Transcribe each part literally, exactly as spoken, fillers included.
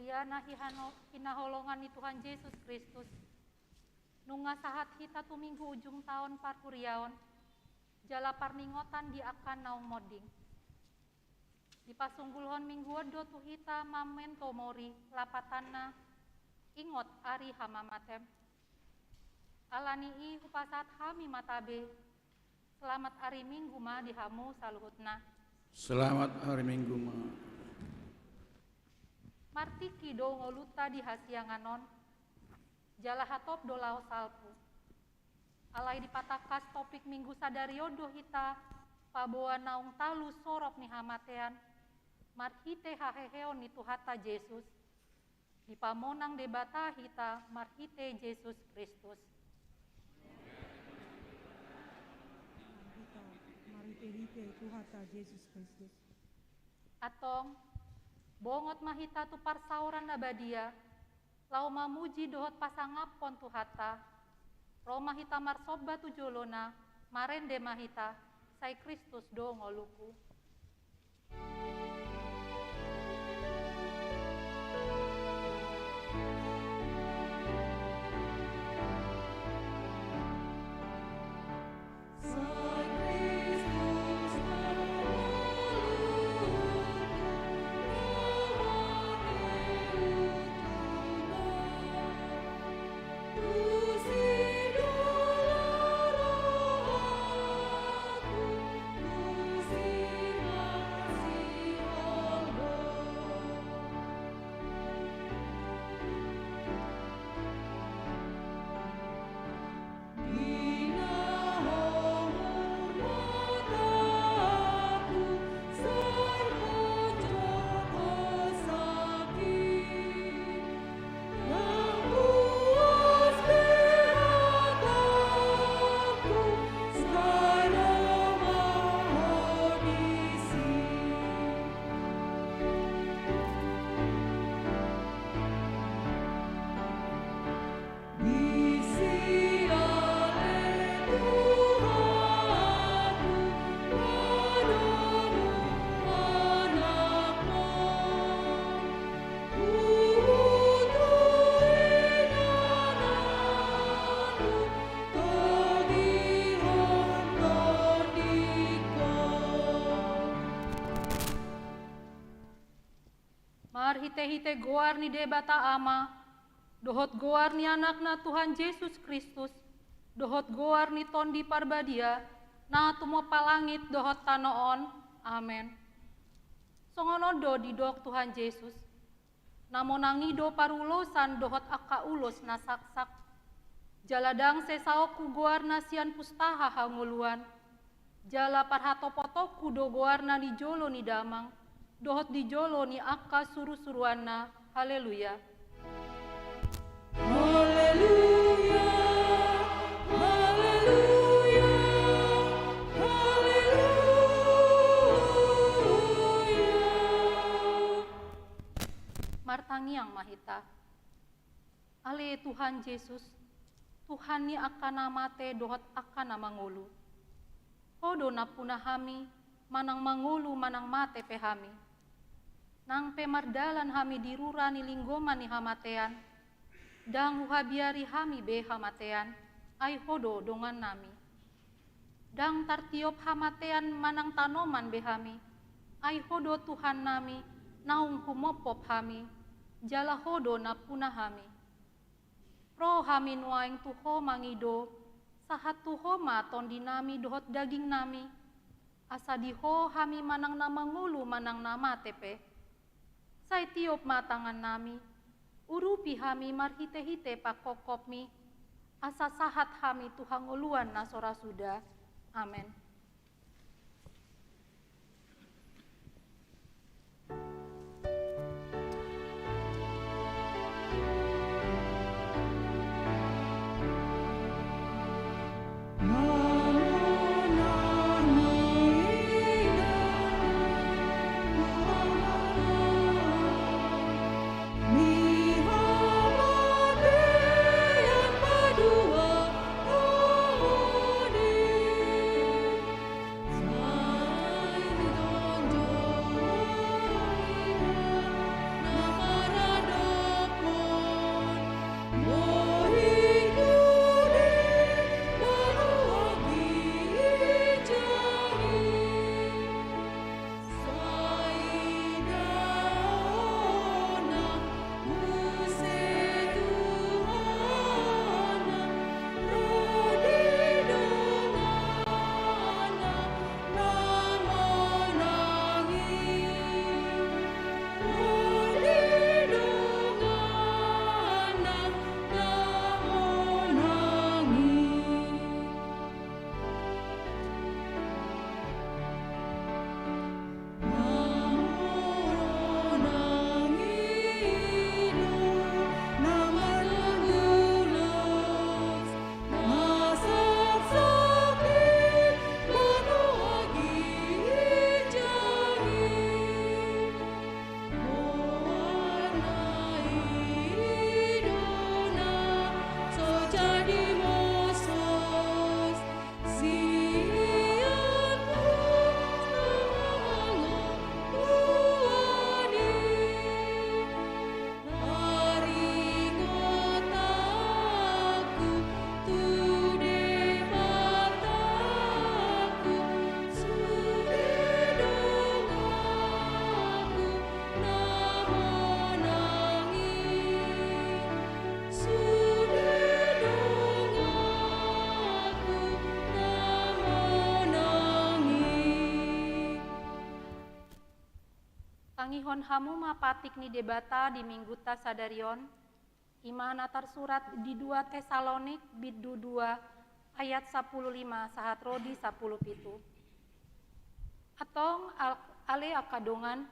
Ia na hihano-, hinaholongan ni Tuhan Jesus Kristus, nunga sahat hita tu minggu ujung taon parhuriaon, jala parningotan di angka naung monding. Dipasunggulhon minggu on do tu hita memento mori, lapatanna, ingot ari hamamatem. Ala ni i hupasahat hami ma tabe, selamat ari Minggu ma di hamu saluhutna. Selamat hari Minggu ma. Martingki do ngolunta di hasiangan on, jala hatop do laho salpu. Alai dipatangkas topik Minggu sadari on do hita paboa naung talu sorop ni hamatean, marhite haheheon ni Tuhanta Jesus, dipamonang Debata hita marhite Jesus Kristus. Hita marhite-hite Tuhanta Jesus Kristus. Antong, bongot ma hita tu parsaoran na badia, laho mamuji dohot pasangaphon Tuhanta. Ro ma hita marsomba tu jolona, marende ma hita, sai Kristus do ngolungku. Marhite-hite goar ni Debata Ama, dohot goar ni Anakna Tuhan Jesus Kristus, dohot goar ni Tondi Parbadia, na tumompa langit dohot tano on. Amen. Songon on do didok Tuhan Jesus, na monang i do parulosan dohot angka ulos na saksak. Jala ndang sesaonku goarna sian pustaha hangoluan. Jala parhatopotonku do goarna di jolo ni Damang, dohot di jolo ni angka surusuruanna. Haleluya. Haleluya, haleluya, haleluya. Martangiang ma hita. Ale Tuhan Jesus, Tuhan ni angka na mate dohot angka na mangolu. Ho do nampuna hami, manang mangolu manang mate pe hami. Nang pe mardalan hami di rura ni linggoman ni hamatean, ndang huhabiari hami be hamatean, ai Ho do dongannami. Ndang tartiop hamatean manang tanoman be hami, ai Ho do Tuhannami, naung humophop hami, jala Ho do nampuna hami. Ro hami nuaeng tu Ho mangido, sahat tu Ho ma tondinami dohot dagingnami, asa di Ho hami manang na mangolu manang na mate pe. Sai tiop ma tangannami, urupi hami marhitehite pangkophopmi, asa sahat hami tu hangoluan na so ra suda. Amen. Tangihon hamu ma patik ni Debata di Mingguta sadari on, i ma na tarsurat di dua Tesalonik bindu dua ayat sampulu lima sahat ro di sampulu pitu. Antong al-, ale angka dongan,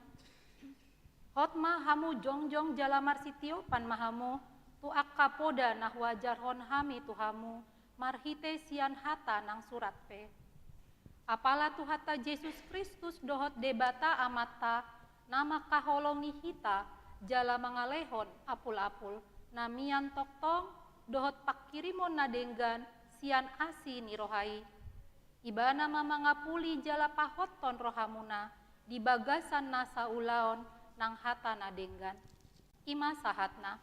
hot ma hamu jongjong jala marsitiopan ma hamu tu angka poda na huajarhon hami tu hamu marhite sian hata nang surat pe. Apala Tuhanta Jesus Kristus dohot Debata Amanta, na mangkaholongi hita jala mangalehon apul-apul na mian tongtong dohot pangkirimon na denggan sian asi ni roha i. Ibana ma mangapuli jala pahothon rohamuna di bagasan nasa ulaon nang hata na denggan. I ma sahatna.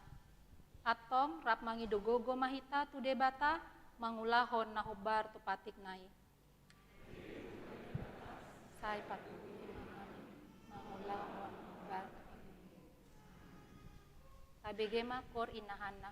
Antong rap mangido gogo ma hita tu Debata mangulahon na hombar tu patikna i. Sai patuduhon ma hami mangulahon na hombar tu patikna i. Tabege ma koor inahanna.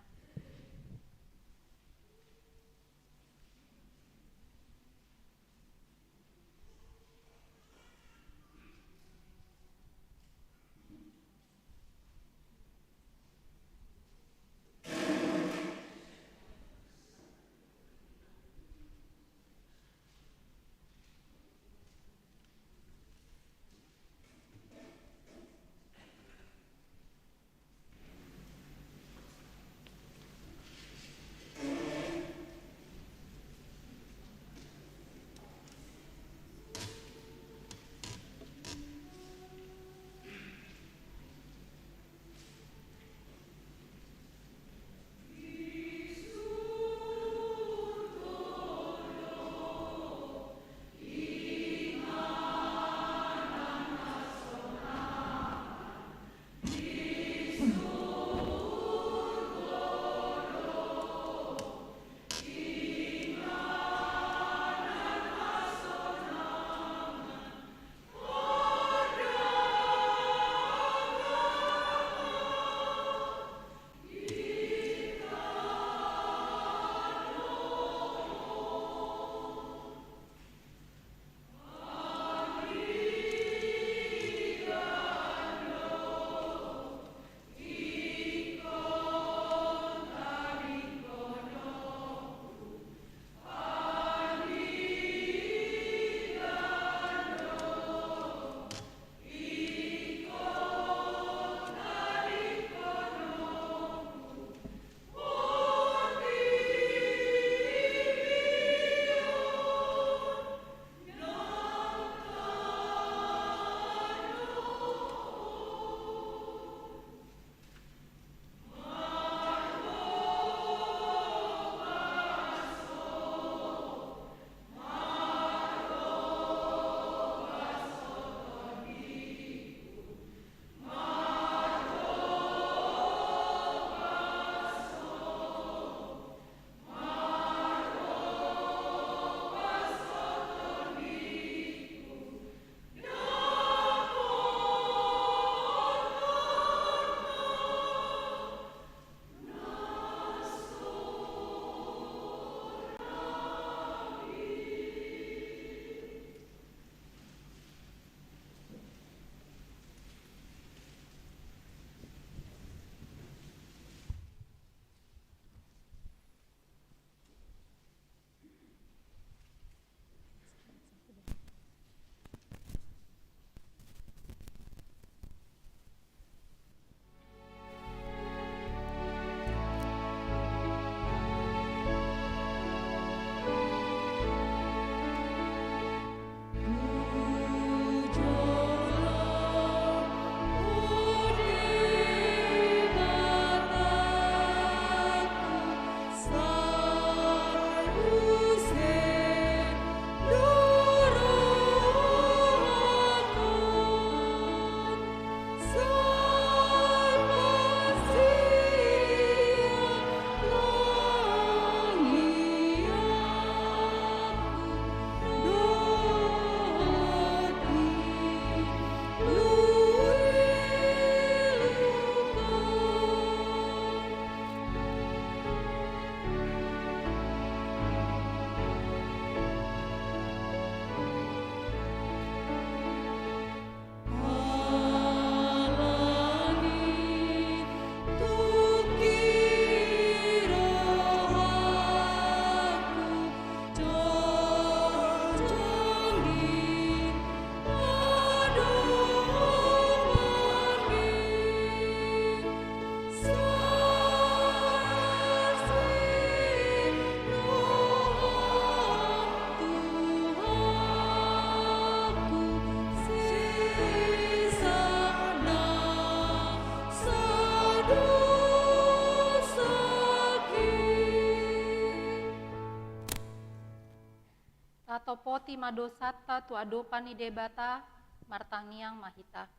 Oti ma dosanta tu adopan ni Debata, martangiang ma hita.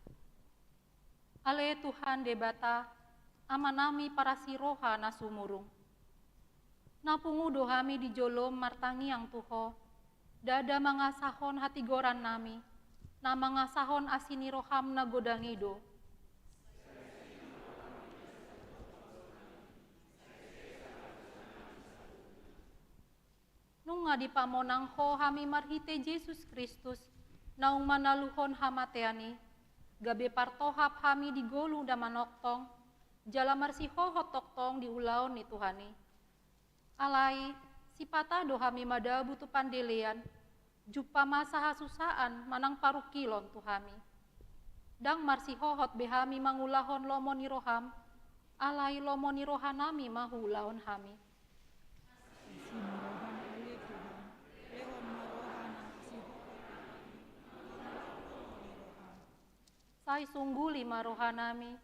Ale Tuhan Debata, Amanami parasiroha na sumurung. Na pungu do hami di jolom martangiang tu Ho, ndada mangasahon hatigorannami, na mangasahon asi ni roham na godang i do. Nunga dipamonang Ho hami marhite Jesus Kristus, naung manaluhon hamatean i, gabe partohap hami di ngolu na manongtong, jala marsihohot tongtong di ulaon ni Tuhan i. Alai, sipata do hami madabu tu pandelean, jumpa masa hasusaan manang parungkilon tu hami. Ndang marsihohot be hami mangulahon lomo ni roham, alai lomo ni rohanami ma huulahon hami. Asi ni roham ale Tuhan, lehon ma roha na sihohot i. Sai sungguli ma rohanami,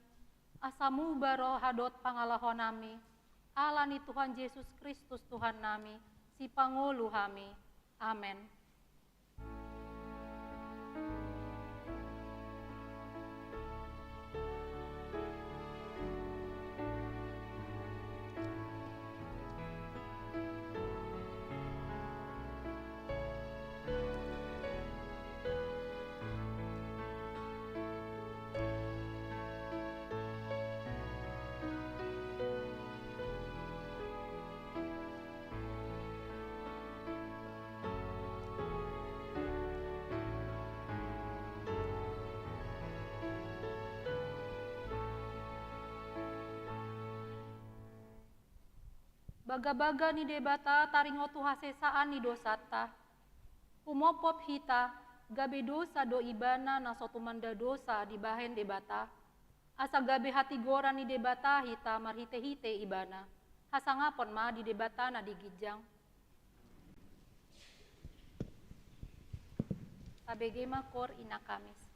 asa muba roha dohot pangalahonami, ala ni Tuhan Jesus Kristus Tuhannami, Sipangolu hami. Amen. Bagabaga ni Debata taringot tu hasesaan ni dosanta. Humophop hita, gabe dosa do Ibana na so tumanda dosa dibahen Debata, asa gabe hatigoran ni Debata hita marhitehite Ibana. Hasangapon ma di Debata na di ginjang. Tabege ma koor Inang Kamis.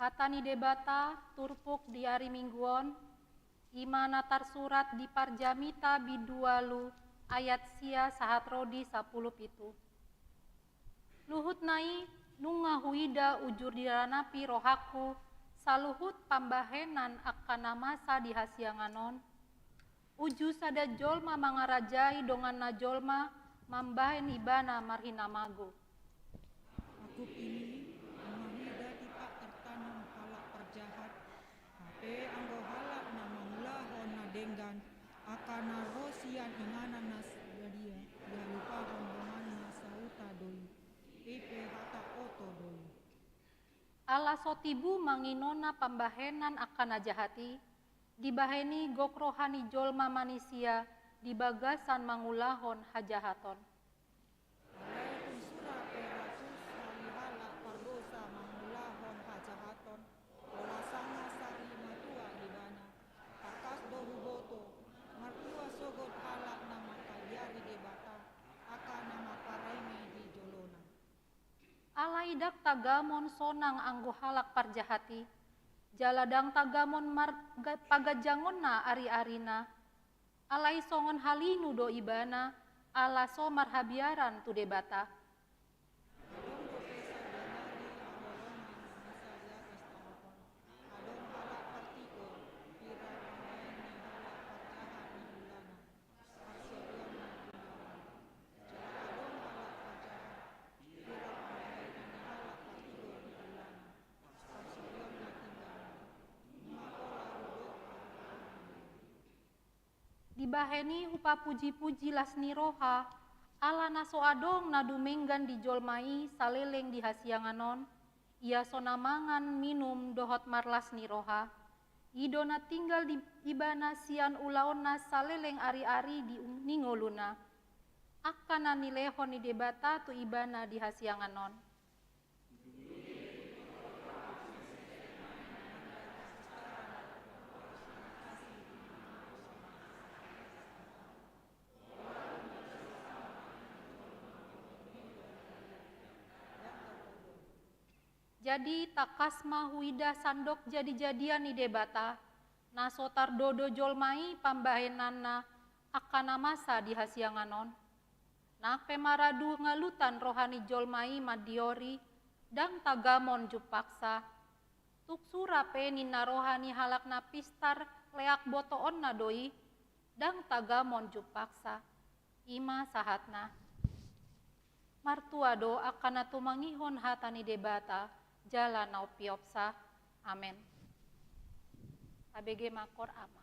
Hata ni Debata turpuk di ari Minggu on, i ma na tarsurat di Parjamita bindu ualu ayat sia sahat ro di sampulu pitu. Luhutna i, nunga huida uju diranapi rohangku saluhut pambahenan angka na masa di hasiangan on, uju sada jolma mangarajai donganna jolma mambahen ibana marhinamago. Aku ini, nunga huida tipak tartanom halak parjahat, hape anggo halak na mangulahon na denggan, angka na ro sian inganan na sadia, dihalupahon donganna sahuta do i, i pe hata oto do i. Ala so tibu manginona pambahenan angka na jahat i, dibahen i gok roha ni jolma manisia di bagasan mangulahon hajahaton. Alai tung sura pe ratus hali halak pardosa mangulahon hajahaton, pola sanga sari matua ibana. Tangkas do huboto, martua sogot halak na mangkaliari Debata, angka na marparange di jolona. Alai ndang tagamon sonang anggo halak parjahat i, jala ndang tagamon mar-, ga-, paganjangonna ari-arina. Alai songon halinu do ibana, ala so marhabiaran tu Debata. Adong dope sadia nari haholongan na masa di atas tano on. Adong halak partigor, pira pambahen ni halak parjahat na hulana, parsorion na tinggal. Jala adong halak parjahat, pira pambahen ni halak partigor na hulana, parsorion na tinggal. Nunga pola hudok. Dibahen i hupapuji-puji las ni roha, ala na so adong na dumenggan di jolma i saleleng di hasiangan on, ia so na mangan minum dohot marlas ni roha. I do na tinggal di ibana sian ulaonna saleleng ari-ari di ung-, ni ngoluna. Angka na nilehon ni Debata tu ibana di hasiangan on. Jadi tangkas ma huida sandok jadi-jadian ni Debata, na so tardodo jolma i pambahenanna angka na masa di hasiangan on. Nang pe maradu ngalutan roha ni jolma i mandiori, ndang tagamon jumpangsa. Tung sura pe ninna roha ni halak na pistar leak botoonna do i, ndang tagamon jumpangsa. I ma sahatna. Martua do angka na tumangihon hata ni Debata jala na umpeopsa. Amen. Tabege ma, Ama.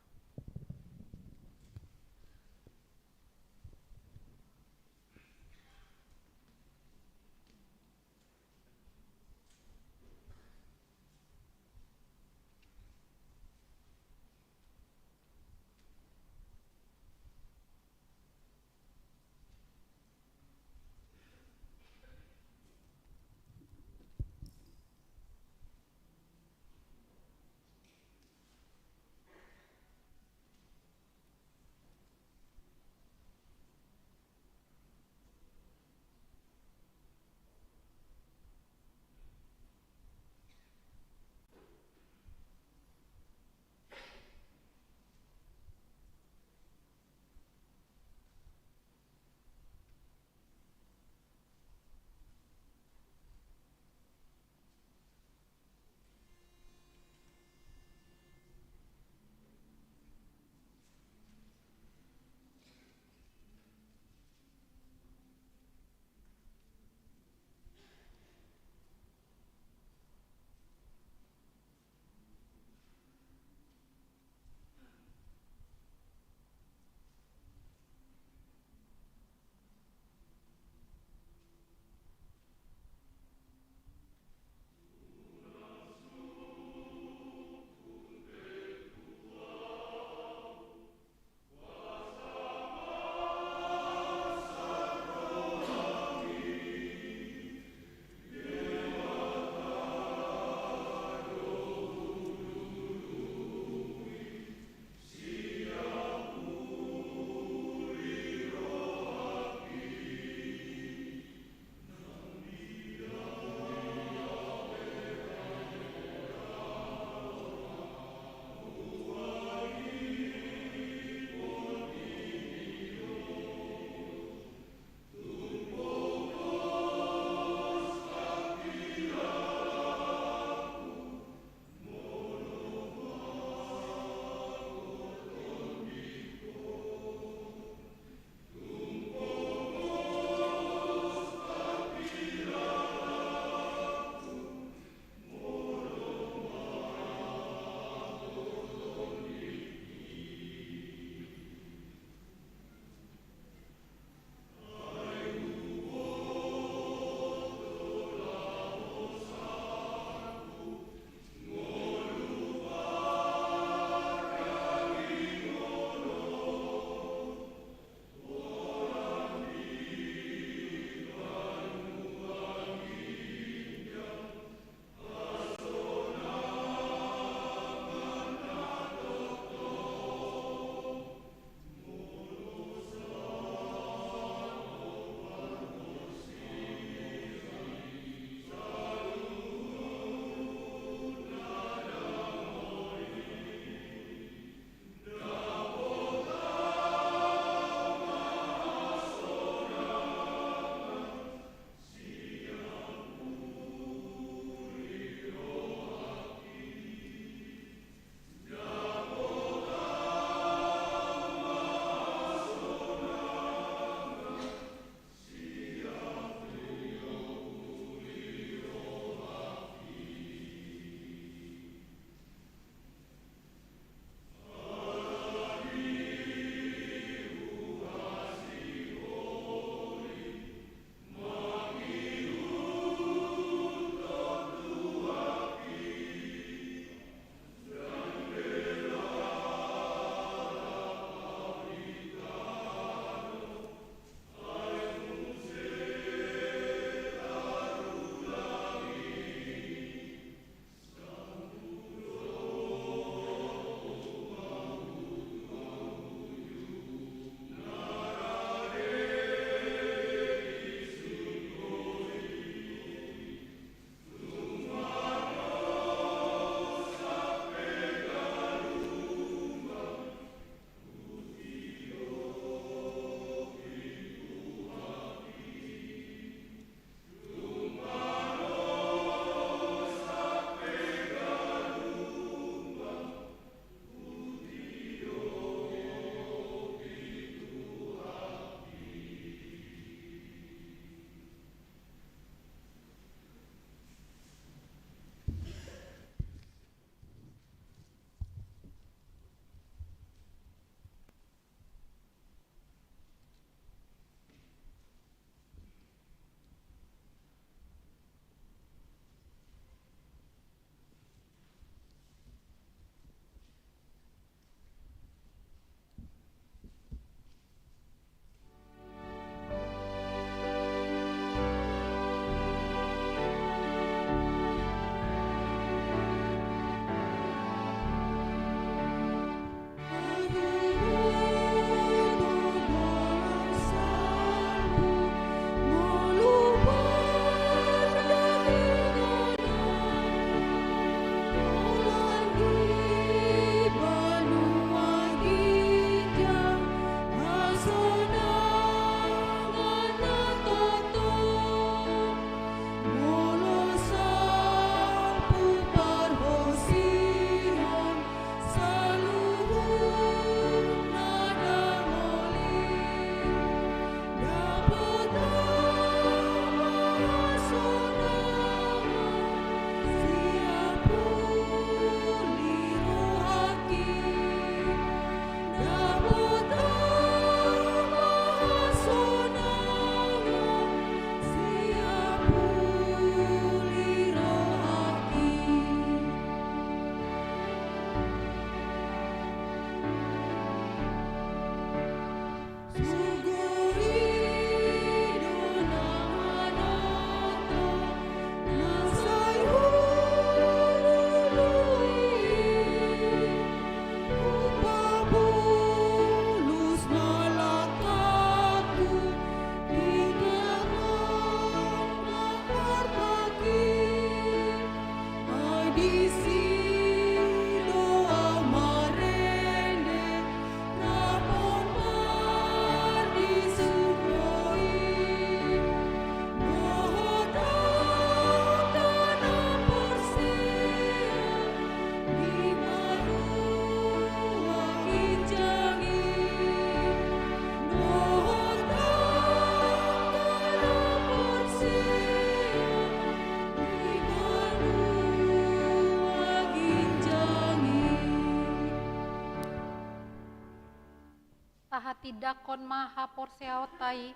Tahatindangkon ma haporseaonta i,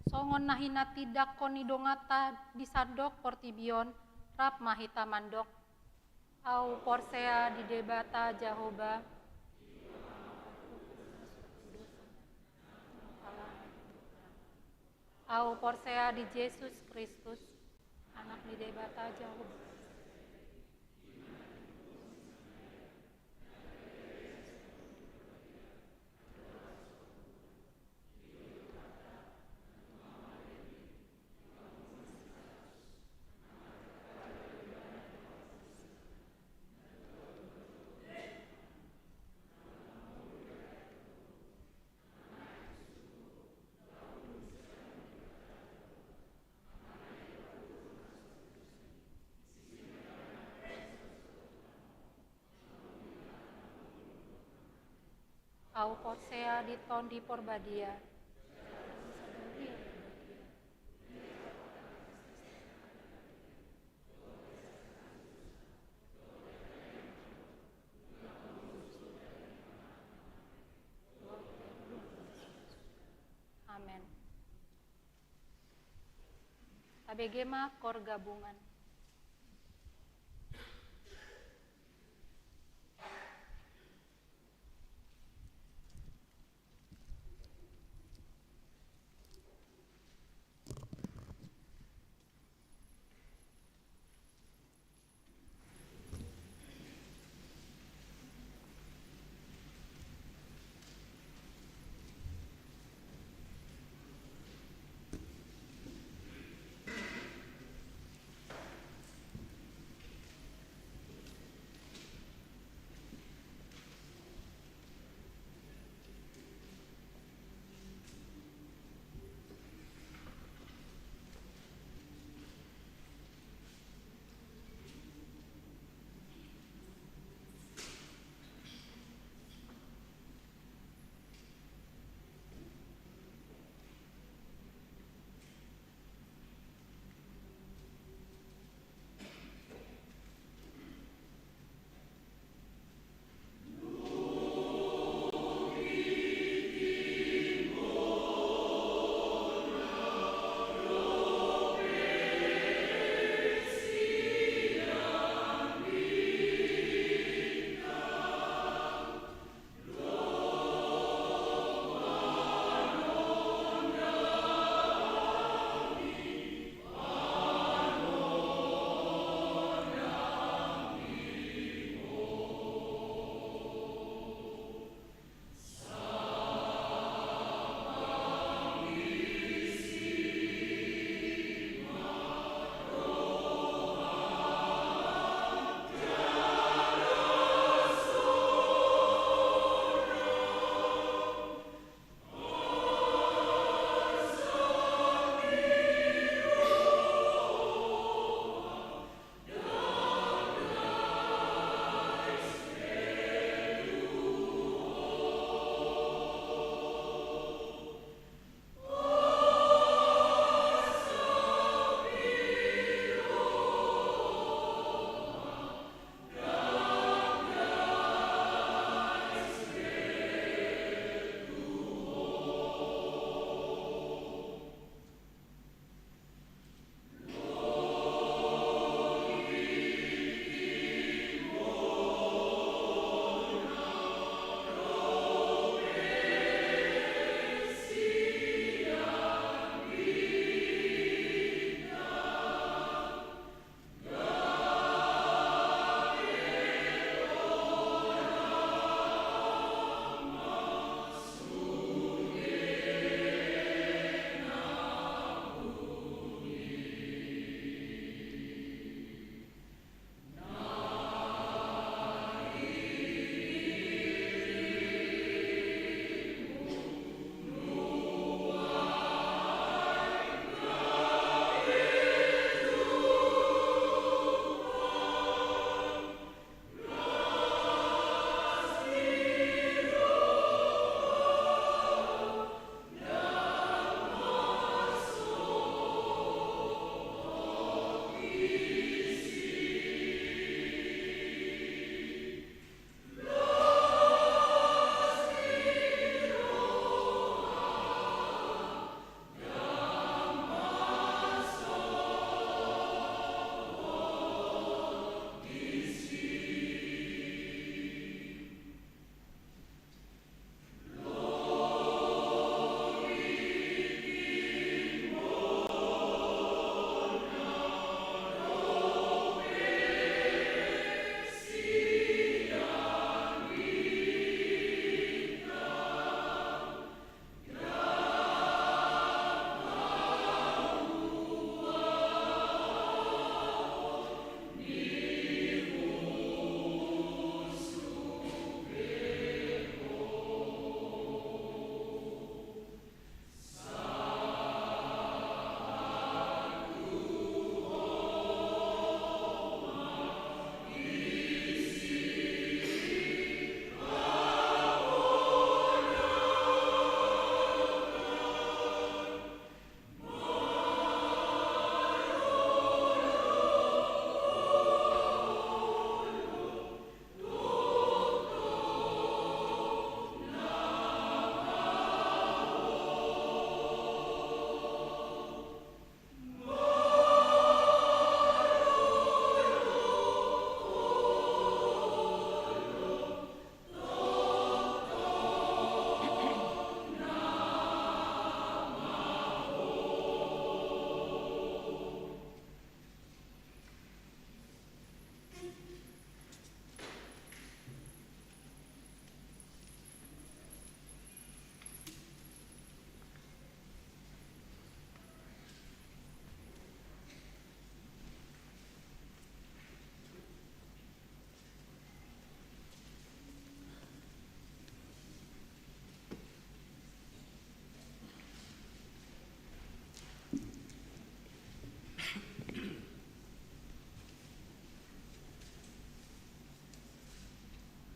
songon na hinatindangkon ni donganta di sandok portibi on, rap ma hita mandok: Ahu porsea di Debata Jahowa. Ahu porsea di Jesus Kristus, Anak ni Debata Jahowa. Ahu porsea di Tondi Porbadia. Amen. Tabege ma kor gabungan.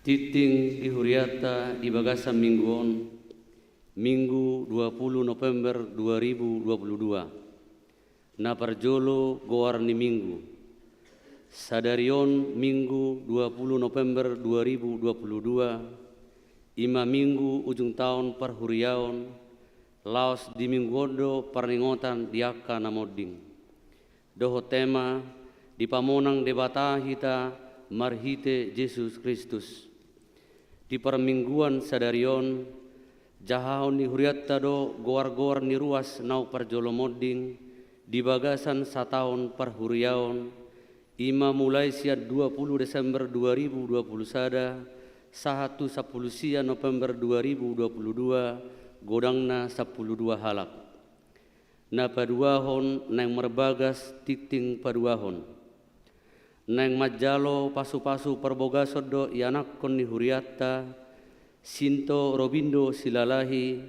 Tingting di hurianta di bagasan minggu on, Minggu dua puluh November dua ribu dua puluh dua. Na parjolo goar ni minggu. Sadari on Minggu dua puluh November dua ribu dua puluh dua, i ma minggu ujung taon parhuriaon, laos di minggu on do parningotan di angka na monding. Dohot tema, dipamonang Debata hita marhite Jesus Kristus. Di parmingguan sadari on, jahahon ni hurianta do goar-goar ni ruas naung parjolo monding di bagasan sataon parhuriaon, i ma mulai sian dua puluh Desember dua ribu dua puluh sada sahat tu sampulu sia November dua ribu dua puluh dua, godangna sampulu dua halak. Na paduahon naeng marbagas tingting paduahon. Naeng manjalo pasu-pasu parbogason do ianakhon ni hurianta, Sinto Robindo Silalahi,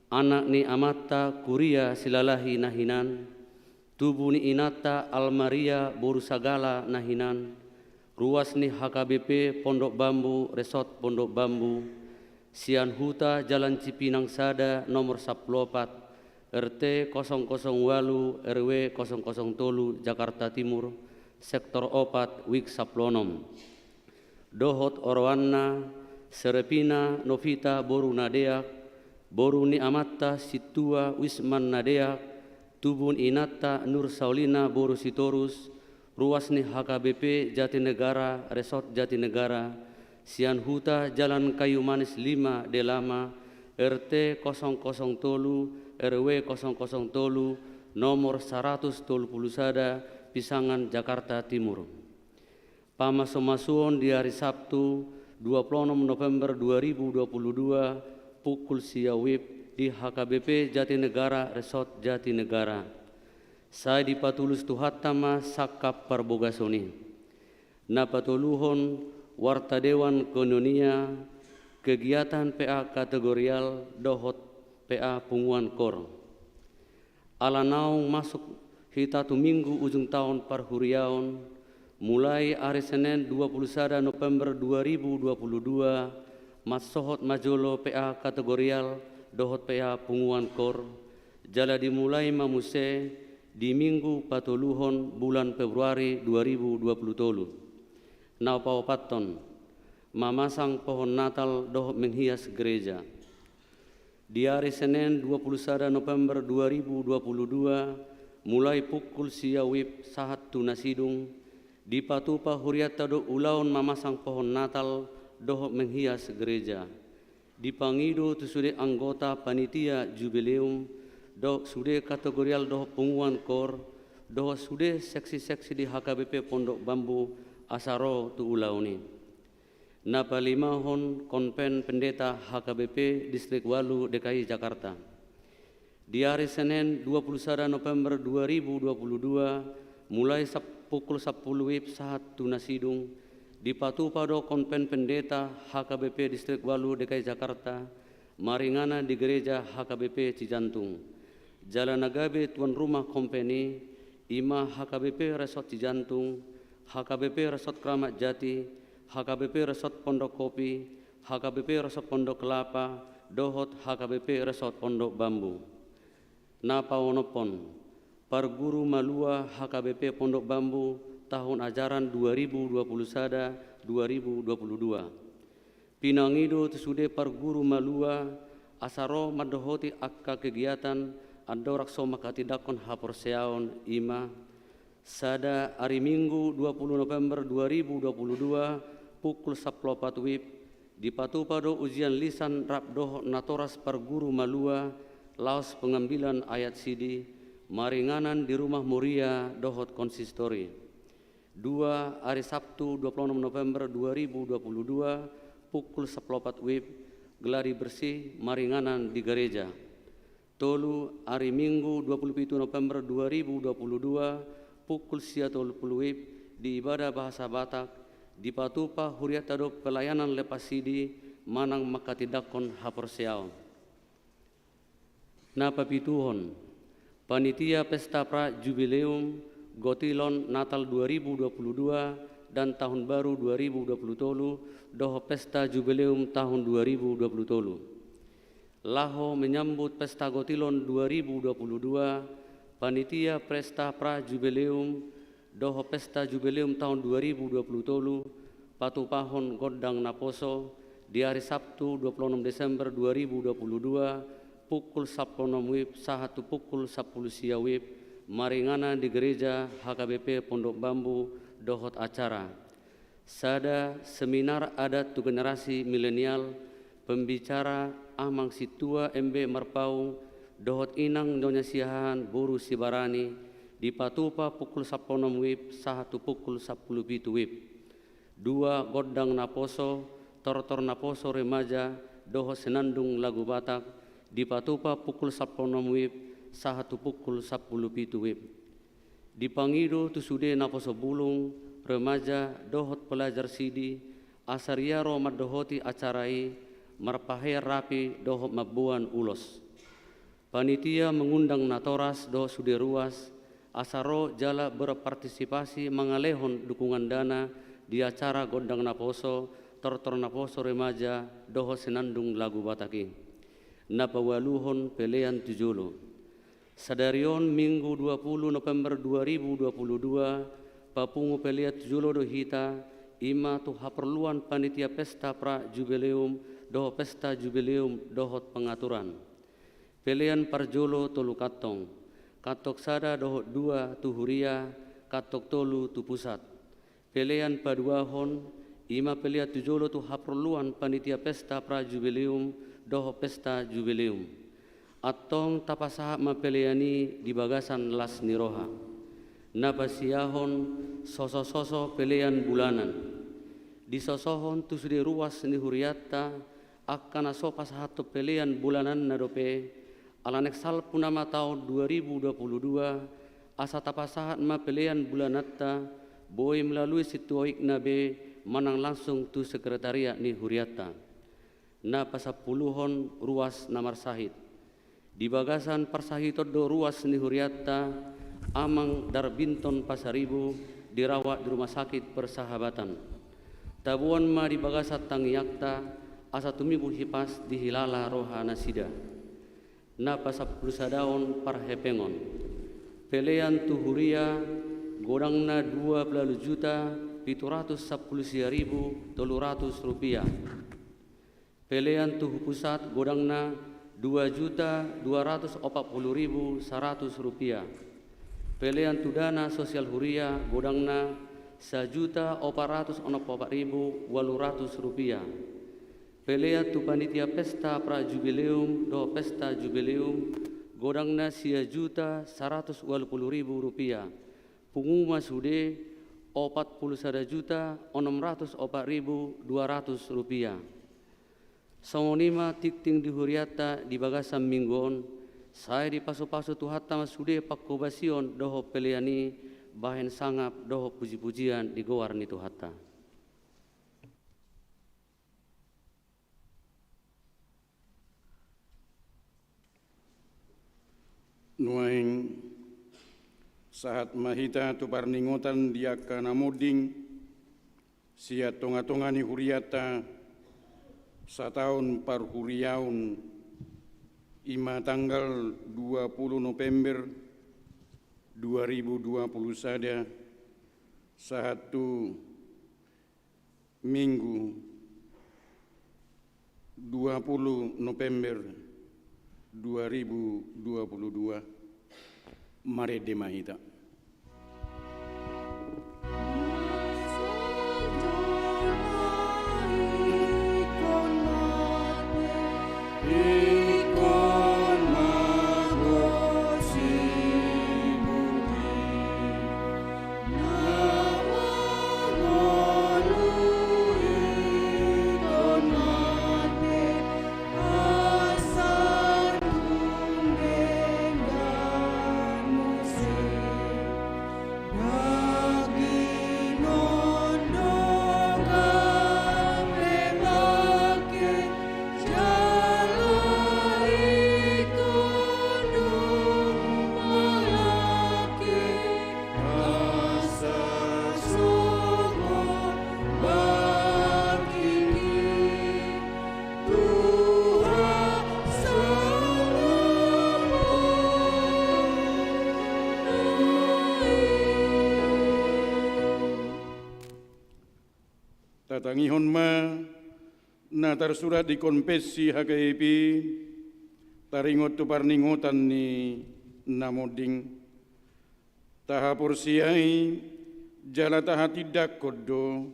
anak ni amanta Kuria Silalahi na hinan, tubu ni inanta Almaria boru Sagala na hinan, ruas ni H K B P Pondok Bambu, Resort Pondok Bambu, sian Huta Jalan Cipinang Sada nomor sampulu opat, R T kosong kosong ualu, R W kosong kosong tolu, Jakarta Timur, Sektor opat, WIK sampulu onom. Dohot oroanna, Serepina Novita boru Nadeak, boru ni amanta Sintua Wisman Nadeak, tubu ni inanta Nur Saulina boru Sitorus, ruas ni H K B P Jatinegara, Resort Jatinegara, sian Huta Jalan Kayu Manis lima, Delama, R T kosong kosong tolu, R W kosong kosong tolu, nomor saratus tolu pulu sada, Pisangan, Jakarta Timur. Pamasu-masuon di ari Sabtu, dua puluh onom November dua ribu dua puluh dua, pukul sia WIB di H K B P Jatinegara, Resort Jatinegara. Sai dipatulus Tuhanta ma sangkap parbogason i. Na patoluhon, warta Dewan Koinonia, kegiatan P A kategorial dohot P A punguan kor. Ala naung masuk hita tu minggu ujung taon parhuriaon, mulai ari Senen dua puluh sada November dua ribu dua puluh dua, mansohot ma jolo P A kategorial dohot P A punguan kor, jala dimulai ma muse di minggu patoluhon bulan Februari dua ribu dua puluh tolu. Na paopathon, mamasang pohon Natal dohot menghias gereja. Di ari Senen dua puluh sada November dua ribu dua puluh dua, mulai pukul sia WIB sahat tu na sidung, dipatupa hurianta do ulaon mamasang pohon Natal dohot menghias gereja. Dipangido tu sude anggota panitia jubileum, dohot sude kategorial dohot punguan kor, dohot sude seksi-seksi di H K B P Pondok Bambu asa ro tu ulaon i. Na palimahon, Konven Pendeta H K B P Distrik ualu D K I Jakarta. Di ari Senen dua puluh sada November dua ribu dua puluh dua, mulai sap-, pukul sampulu WIB sahat tu na sidung, dipatupa do Konven Pendeta H K B P Distrik ualu D K I Jakarta, maringanan di Gereja H K B P Cijantung. Jala na gabe tuan rumah konven i, i ma H K B P Resort Cijantung, H K B P Resort Kramat Jati, H K B P Resort Pondok Kopi, H K B P Resort Pondok Kelapa, dohot H K B P Resort Pondok Bambu. Na paonomhon, parguru malua H K B P Pondok Bambu tahun ajaran dua ribu dua puluh sada dua ribu dua puluh dua. Pinangido tu sude parguru malua asa ro mandohoti angka kegiatan andorang so manghatindanghon haporseaon, i ma: sada, ari Minggu dua puluh November dua ribu dua puluh dua, pukul sampulu opat WIB, dipatupa do ujian lisan rap dohot natoras parguru malua laos pengambilan ayat sidi, maringanan di Rumah Moria dohot Konsistori. Dua, ari Sabtu dua puluh onom November dua ribu dua puluh dua, pukul sampulu opat WIB, gladi bersih maringanan di gareja. Tolu, ari Minggu dua puluh pitu November dua ribu dua puluh dua, pukul sia tolu pulu WIB, di ibadah bahasa Batak, dipatupa hurianta do pelayanan lepas sidi manang manghatindanghon haporseaon. Na papituhon, panitia pesta pra jubileum, gotilon Natal dua ribu dua puluh dua, dan Tahun Baru dua ribu dua puluh tolu dohot Pesta Jubileum Tahun dua ribu dua puluh tolu. Laho menyambut Pesta Gotilon dua ribu dua puluh dua, panitia Pesta Pra Jubileum dohot Pesta Jubileum Tahun dua ribu dua puluh tolu patupahon gondang naposo di ari Sabtu dua puluh enam Desember dua ribu dua puluh dua, pukul sampulu onom WIB sahat tu pukul sampulu sia WIB, maringanan di Gereja H K B P Pondok Bambu dohot acara sada seminar adat tu generasi milenial, pembicara Amang Sintua M B Marpaung dohot Inang Nyonya Siahaan boru Sibarani, dipatupa pukul sampulu onom WIB sahat tu pukul sampulu pitu WIB. Dua gondang naposo, tortor naposo remaja dohot senandung lagu Batak, dipatupa pukul sampulu onom WIB sahat tu pukul sampulu pitu WIB. Dipangido tu sude naposo bulung, remaja dohot pelajar sidi, asa ria ro mandohoti acara i, marpahean rapi dohot mamboan ulos. Panitia mengundang natoras dohot sude ruas, asa ro jala berpartisipasi mangalehon dukungan dana di acara gondang naposo, tortor naposo remaja dohot senandung lagu Batak i. Na paualuhon, pelean tu jolo. Sadari on Minggu dua puluh November dua ribu dua puluh dua, papungu pelean tu jolo do hita, i ma tu haporluan panitia Pesta Pra Jubileum dohot Pesta Jubileum dohot pengaturan. Pelean parjolo tolu kantong, kantong sada dohot dua tu huria, kantong tolu tu pusat. Pelean paduahon, i ma pelean tu jolo tu haporluan panitia Pesta Pra Jubileum dohot Pesta Jubileum. Antong tapasahat ma pelean i di bagasan las ni roha. Na pasiahon, sosososo pelean bulanan. Disosohon tu sude ruas ni hurianta, angka na so pasahathon pelean bulananna dope, ala naeng salpu nama taon dua ribu dua puluh dua, asa tapasahat ma pelean bulananta, boi melalui sintua oikna be manang langsung tu sekretariat ni hurianta. Na pasampuluhon, ruas na marsahit. Di bagasan parsahiton do ruas ni hurianta, Amang Darbinton Pasaribu, dirawat di Rumah Sakit Persahabatan. Taboan ma di bagasan tangiangta, asa tumibu hipas dihilala roha nasida. Na pasampulu sadaon, parhepengon. Pelean tu huria, godangna dua pulu ualu juta pitu ratus sampulu sia ribu tolu ratus rupiah. Pelean tu pusat, godangna dua juta dua ratus opat pulu ribu saratus rupiah. Pelean tu dana sosial huria, godangna sajuta opat ratus onom pulu opat ribu ualu ratus rupiah. Pelean tu panitia Pesta Pra Jubileum dohot Pesta Jubileum, godangna sia juta saratus ualu pulu ribu rupiah. Pungu ma sude, opat pulu sada juta onom ratus opat ribu dua ratus rupiah. Songon i ma tingting di hurianta di bagasan minggu on, sai dipasupasu Tuhanta ma sude pangkobasion dohot pelean i, bahen sangap dohot pujipujian di goar ni Tuhanta. Nuaeng sahat ma hita tu parningotan di angka na monding sian tongatonga ni hurianta sataon parhuriaon, i ma tanggal dua pulu November dua ribu dua pulu sada, sahat tu Minggu dua pulu November dua ribu dua pulu dua, marende ma hita. Tangihon ma na tarsurat di Konfessi H K I P, taringot tu parningotan ni na monding. Tahaporseai jala tahatindangkon do,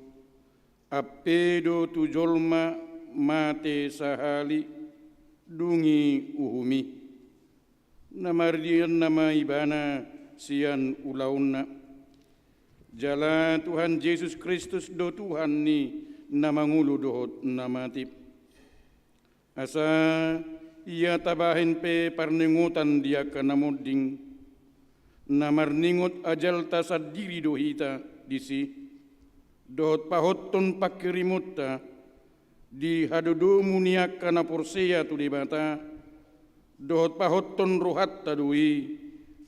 ampe do tu jolma mate sahali dung i uhum i. Na mardian nama ibana sian ulaonna. Jala Tuhan Jesus Kristus do Tuhan ni na mangolu dohot na mate. Asa ia tabahen pe parningotan di angka na monding, na marningot ajalta sandiri do hita disi, dohot pahothon pangkirimonta di hadodomu ni angka na porsea tu Debata, dohot pahothon rohanta do i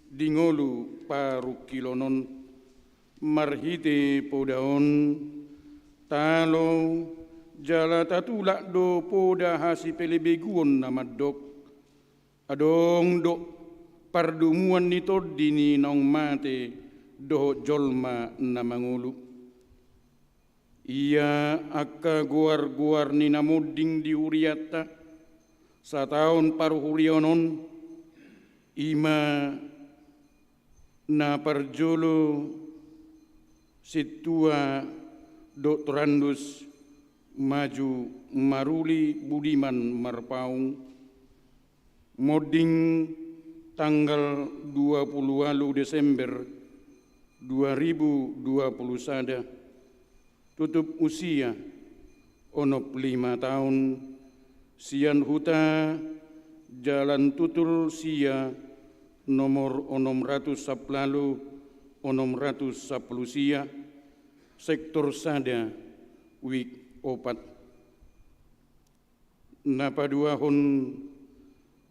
di ngolu parungkilon on. Marhite poda on, taoloi jala tatulak do poda hasipelebeguon na mandok: Adong do pardomuan ni tondi ni naung mate dohot jolma na mangolu. Ia angka goar-goar ni na monding di hurianta, sataon parhuriaon on, i ma na parjolo Sintua Doktorandus Maju Maruli Budiman Marpaung, monding tanggal dua puluh ualu Desember dua ribu dua puluh sada, tutup usia onom puluh lima taon, sian huta Jalan Tutul Sia, nomor onom ratus sampulu ualu, onom ratus sampulu sia, sektor sada, wik opat. Na paduahon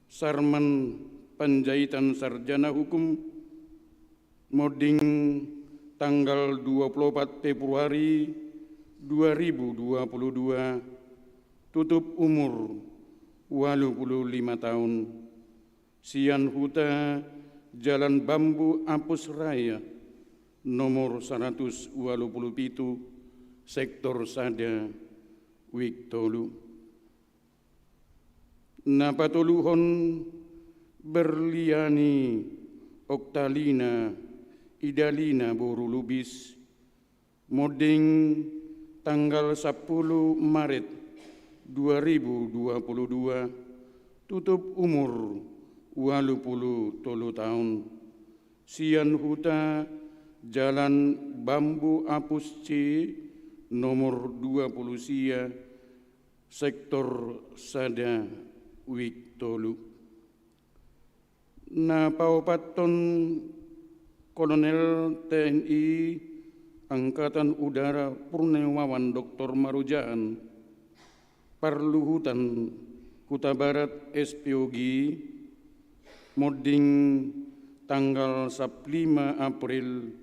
Sarman Panjaitan Sarjana Hukum, monding tanggal dua puluh opat Februari dua ribu dua puluh dua, tutup umur ualu puluh lima taon, sian huta Jalan Bambu Apus Raya, nomor saratus ualu puluh pitu, sektor sada, wik tolu. Na patoluhon Berliani Oktalina Idalina boru Lubis, monding tanggal sampulu Maret dua ribu dua puluh dua, tutup umur ualu puluh tolu taon, sian huta Jalan Bambu Apus C, nomor dua puluh sia, sektor sada, wik tolu. Na paopathon Kolonel T N I Angkatan Udara Purnewawan Doktor Marujaan, parluhutan Hutabarat S P O G, monding tanggal sampulu lima April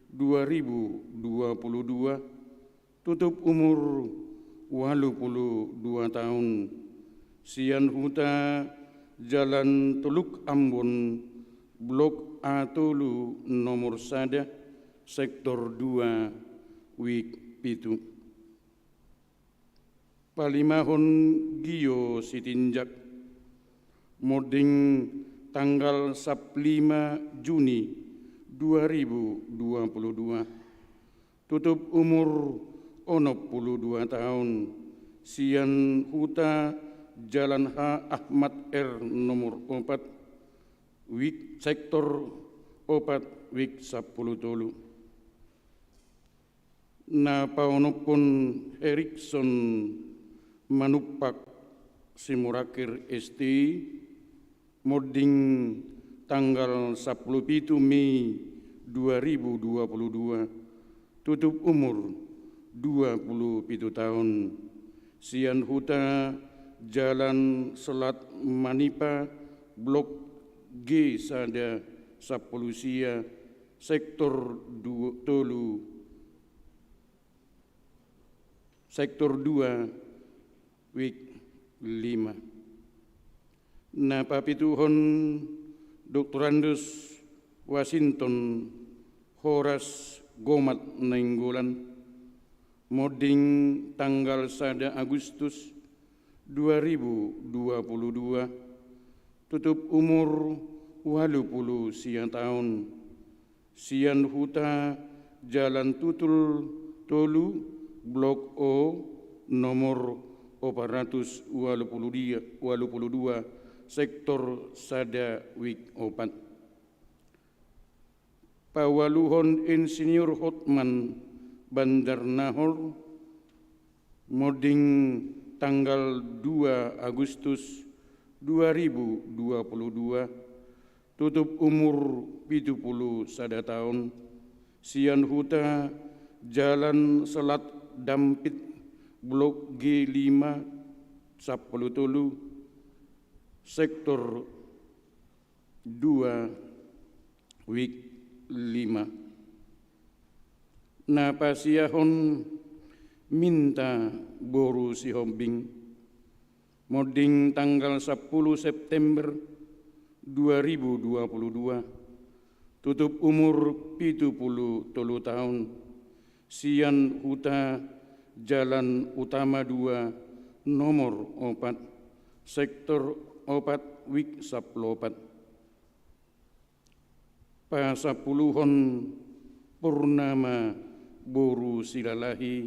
dua ribu dua puluh dua, tutup umur ualu puluh dua taon, sian huta Jalan Teluk Ambon, Blok A tolu, nomor sada, sektor dua, wik pitu. Palimahon Gio Sitinjak, monding tanggal sampulu lima Juni dua ribu dua puluh dua, tutup umur onom puluh dua taon, sian huta Jalan H Ahmad R nomor opat, wik, sektor opat, wik sampulu tolu. Na paonomhon Herikson Manumpak Simorangkir S T, monding tanggal sampulu pitu Mei dua ribu dua puluh dua, tutup umur dua puluh pitu taon, sian huta Jalan Selat Manipa, Blok G sada, sampulu sia, sektor du-, tolu, sektor dua, wik lima. Na papituhon Doktorandus Washington Horas Gomat Nainggolan, Monding tanggal sada Agustus dua ribu dua puluh dua, tutup umur ualu pulu sia taon, sian huta Jalan Tutul tolu, Blok O, nomor opat ratus ualu pulu dia, ualu pulu dua, sektor sada, wik opat. Paualuhon Insinyur Hotman Bandarnahor, monding tanggal dua Agustus dua ribu dua puluh dua, tutup umur pitu pulu sada taon, sian huta Jalan Selat Dampit, Blok G lima, sampulu tolu, sektor dua, wik lima. Na pasiahon Minta boru Sihombing, monding tanggal sampulu September dua ribu dua puluh dua, tutup umur pitu pulu tolu taon, sian huta Jalan Utama dua, nomor opat, sektor opat, wik sampulu opat. Pasampuluhon Purnama boru Silalahi,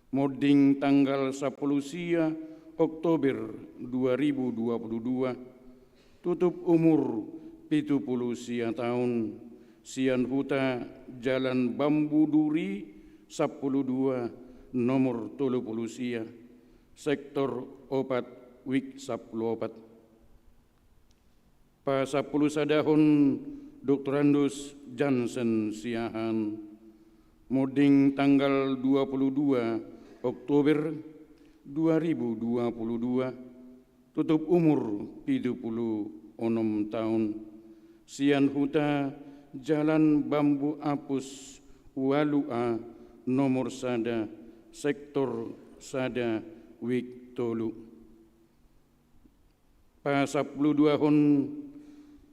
monding tanggal sampulu sia Oktober dua ribu dua puluh dua, tutup umur pitu pulu sia taon, sian huta Jalan Bambu Duri sampulu dua, nomor tolu pulu sia, sektor opat, wik sampulu opat. Pasampulu sadahon Doktorandus Jansen Siahaan, monding tanggal dua pulu dua Oktober dua ribu dua pulu dua, tutup umur pitu pulu onom taon, sian huta Jalan Bambu Apus ualu A, nomor sada, sektor sada, wik tolu. Pasampulu duahon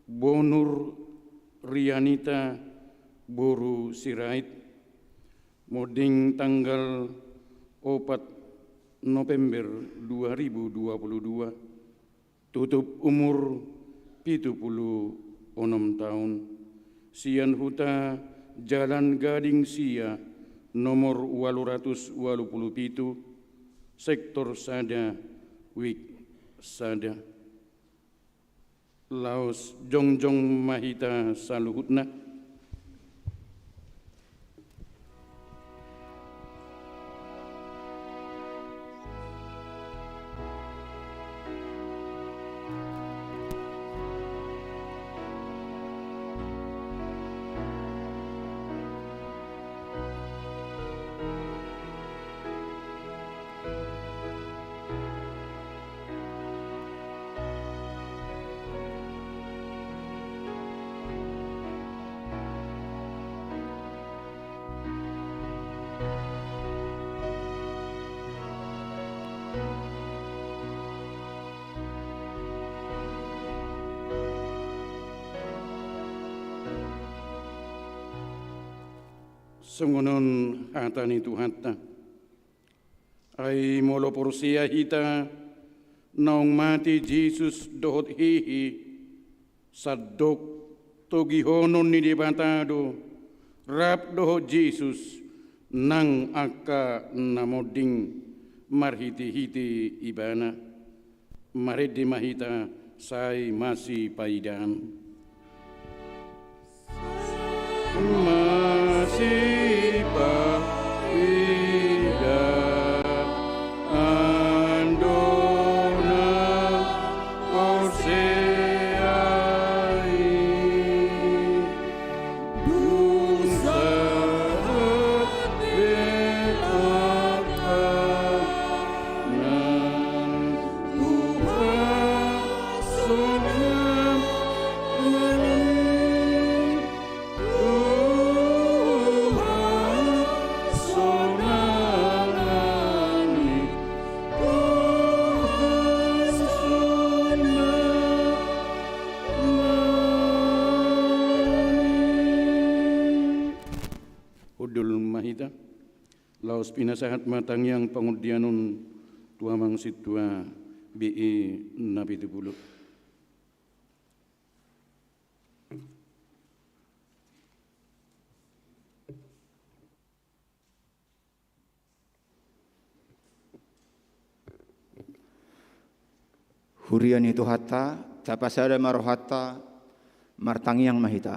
Bonur Rianita boru Sirait, monding tanggal opat November dua ribu dua pulu dua, tutup umur pitu pulu onom taon, sian huta Jalan Gading Sia, nomor ualu ratus ualu pulu pitu, sektor sada, wik sada. Laos jongjong ma hita saluhutna. Songon on hata ni Tuhanta. Ai molo porsea hita naung mate Jesus dohot hehe, sandok togihonon ni Debata do, rap dohot Jesus nang angka na monding marhitehite Ibana. Marende ma hita sai masipaidaan. Masipaidaan do na porsea i. Dung sahat be angka na hupasoman i, dung Pinasahat ma tangiang pangundian on tu amang sintua B I na pitu pulu. Huria ni Tuhanta, tapasada ma rohanta, martangiang ma hita.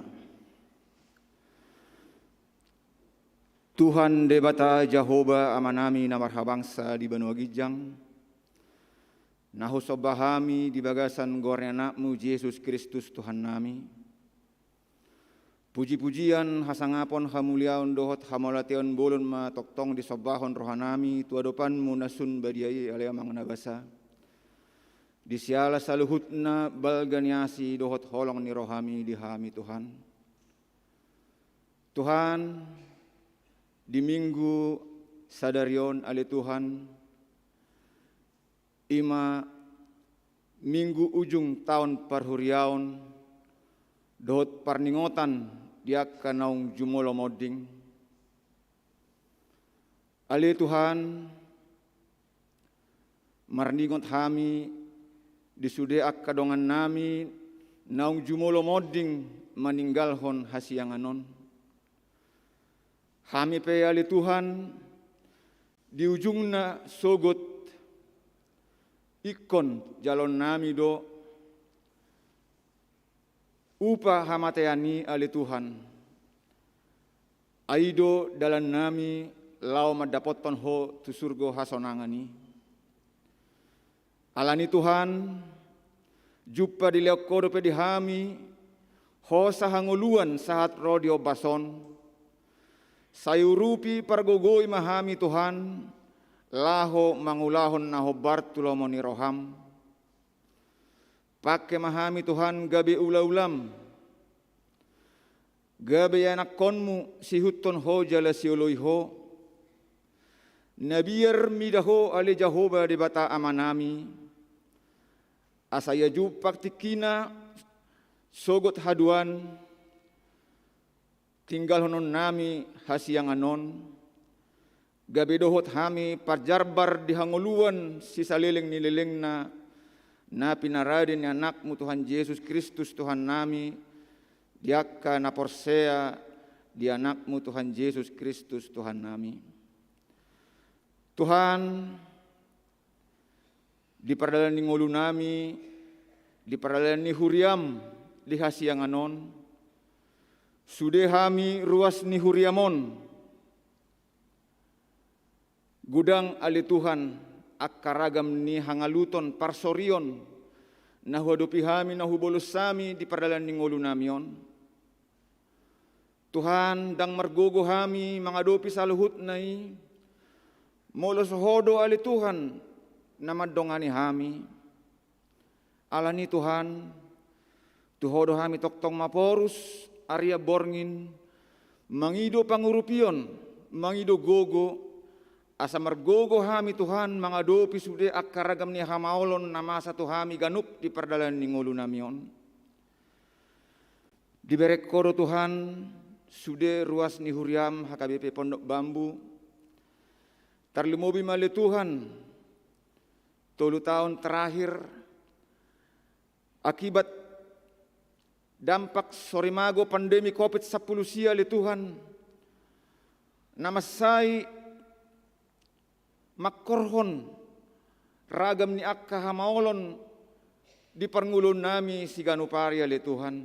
Tuhan Debata Jahowa Amanami na marhabangsa di banua ginjang, na husomba hami di bagasan goar ni Anakmu Jesus Kristus Tuhannami. Puji-pujian, hasangapon, hamuliaon dohot hamauliateon bolon ma tongtong disombahon rohanami tu adopanmu na sun badia i, ale Amang na basa. Di siala saluhutna balga ni asi dohot holong ni rohami di hami Tuhan. Tuhan, di Minggu sadari on ale Tuhan, i ma Minggu ujung taon parhuriaon dohot parningotan di angka naung jumolo monding. Ale Tuhan, marningot hami di sude angka dongannami naung jumolo monding maninggalhon hasiangan on. Hami pe ale Tuhan, di ujungna sogot ingkon jaloonnami do upa hamatean i ale Tuhan. Ai i do dalannami laho mandapothon Ho tu surgo hasonangan i. Alani Tuhan, jumpa dilehon Ho dope di hami hosa hangoluan sahat ro di ombas on. Sai urupi pargogoi ma hami Tuhan, laho mangulahon na hombar tu lomo ni roham. Pangke ma hami Tuhan gabe ula-ulam, gabe ianakhonmu sihuthon Ho jala sioloi Ho. Na biar mida Ho ale Jahowa Debata Amanami, asa ia jumpang tingkina sogot haduan tinggalhononnami hasiangan on, gabe dohot hami parjarbar di hangoluan sisaleleng ni lelengna, na pinarade ni Anakmu Tuhan Jesus Kristus Tuhannami, di angka na porsea di Anakmu Tuhan Jesus Kristus Tuhannami. Tuhan, di pardalan ni ngolunami, di pardalan ni huriam di hasiangan on, sude hami ruas ni huriam on, godang ale Tuhan angka ragam ni hangaluton parsorion na huadopi hami, na hubolus hami di pardalan ni ngolunami on. Tuhan, ndang margogo hami mangadopi saluhutna i, molo so Ho do ale Tuhan na mandongani hami. Alani Tuhan, tu Ho do hami tongtong maporus arian borngin, mangido pangurupion, mangido gogo, asa margogo hami Tuhan mangadopi sude angka ragam ni hamaolon na masa tu hami ganup di pardalan ni ngolunami on. Dibereng Ho do Tuhan sude ruas ni huriam H K B P Pondok Bambu. Tarlumobi ma ale Tuhan, tolu taon terakhir akibat dampak sorimago pandemi covid sampulu sia ale Tuhan, na mansai mangkorhon ragam ni angka hamaolon di parngoluonnami siganup ari ale Tuhan.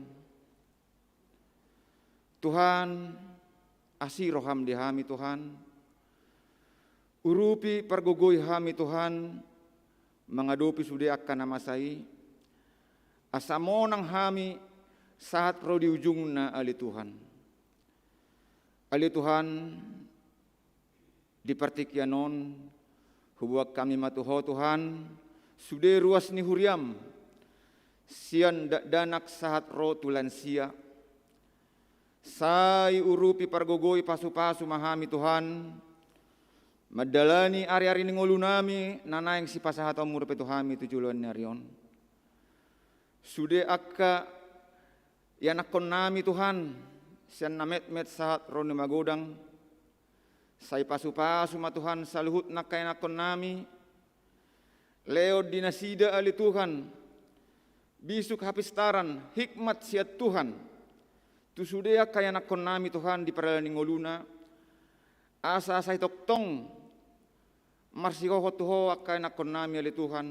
Tuhan, asi roham di hami Tuhan. Urupi pargogoi hami Tuhan, mangadopi sude angka na masa i, asa monang hami sahat ro di ujungna ale Tuhan. Ale Tuhan, di partingkian on, huboan hami ma tu Ho Tuhan, sude ruas ni huriam, sian dakdanak sahat ro tu lansia. Sai urupi pargogoi pasupasu ma hami Tuhan, mandalani ari-ari ni ngolunami na naeng sipasahatonmu dope tu hami tu joloan ni ari on. Sude angka ianakhonnami Tuhan, sian na metmet sahat ro na magodang, Sai pasupasu ma Tuhan saluhutna angka ianakkonnami, leon di nasida ale Tuhan, bisuk hapistaran, hikmat sian Tuhan, tu sude angka ianakkonnami Tuhan di pardalanan ni ngoluna, asa sai tongtong marsihohot tu Ho angka ianakkonnami ale Tuhan.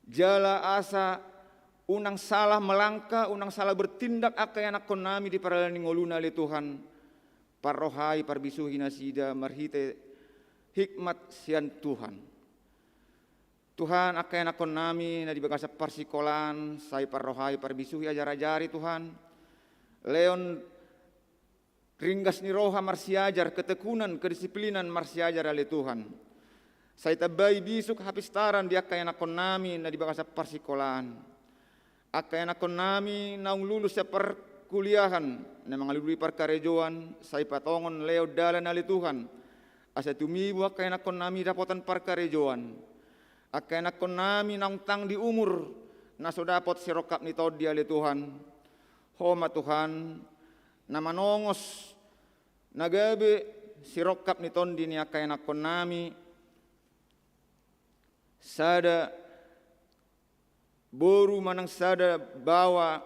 Jala asa unang salah melangkah, unang salah bertindak angka ianakkonnami di pardalanan ni ngoluna ale Tuhan. Parrohai parbisuhi nasida marhite hikmat sian Tuhan. Tuhan, angka ianakkonnami na di bagasan parsikolaan, sai parrohai parbisuhi ajar-ajari Tuhan. Leon ringgas ni roha marsiajar, ketekunan, kedisiplinan marsiajar ale Tuhan. Sai tambai bisuk hapistaran di angka ianakkonnami na di bagasan parsikolaan. Angka ianakkonnami naung lulus sian parkuliahan, na mangalului parkarejoan, sai patongon leon dalan ale Tuhan. Asa tumibu angka ianakkonnami dapotan parkarejoan. Angka ianakkonnami naung tang di umur, na so dapot sirongkap ni tondi ale Tuhan. Ho ma Tuhan, na manongos, na gabe sirongkap ni tondi ni angka ianakkonnami, sada boru manang sada baoa,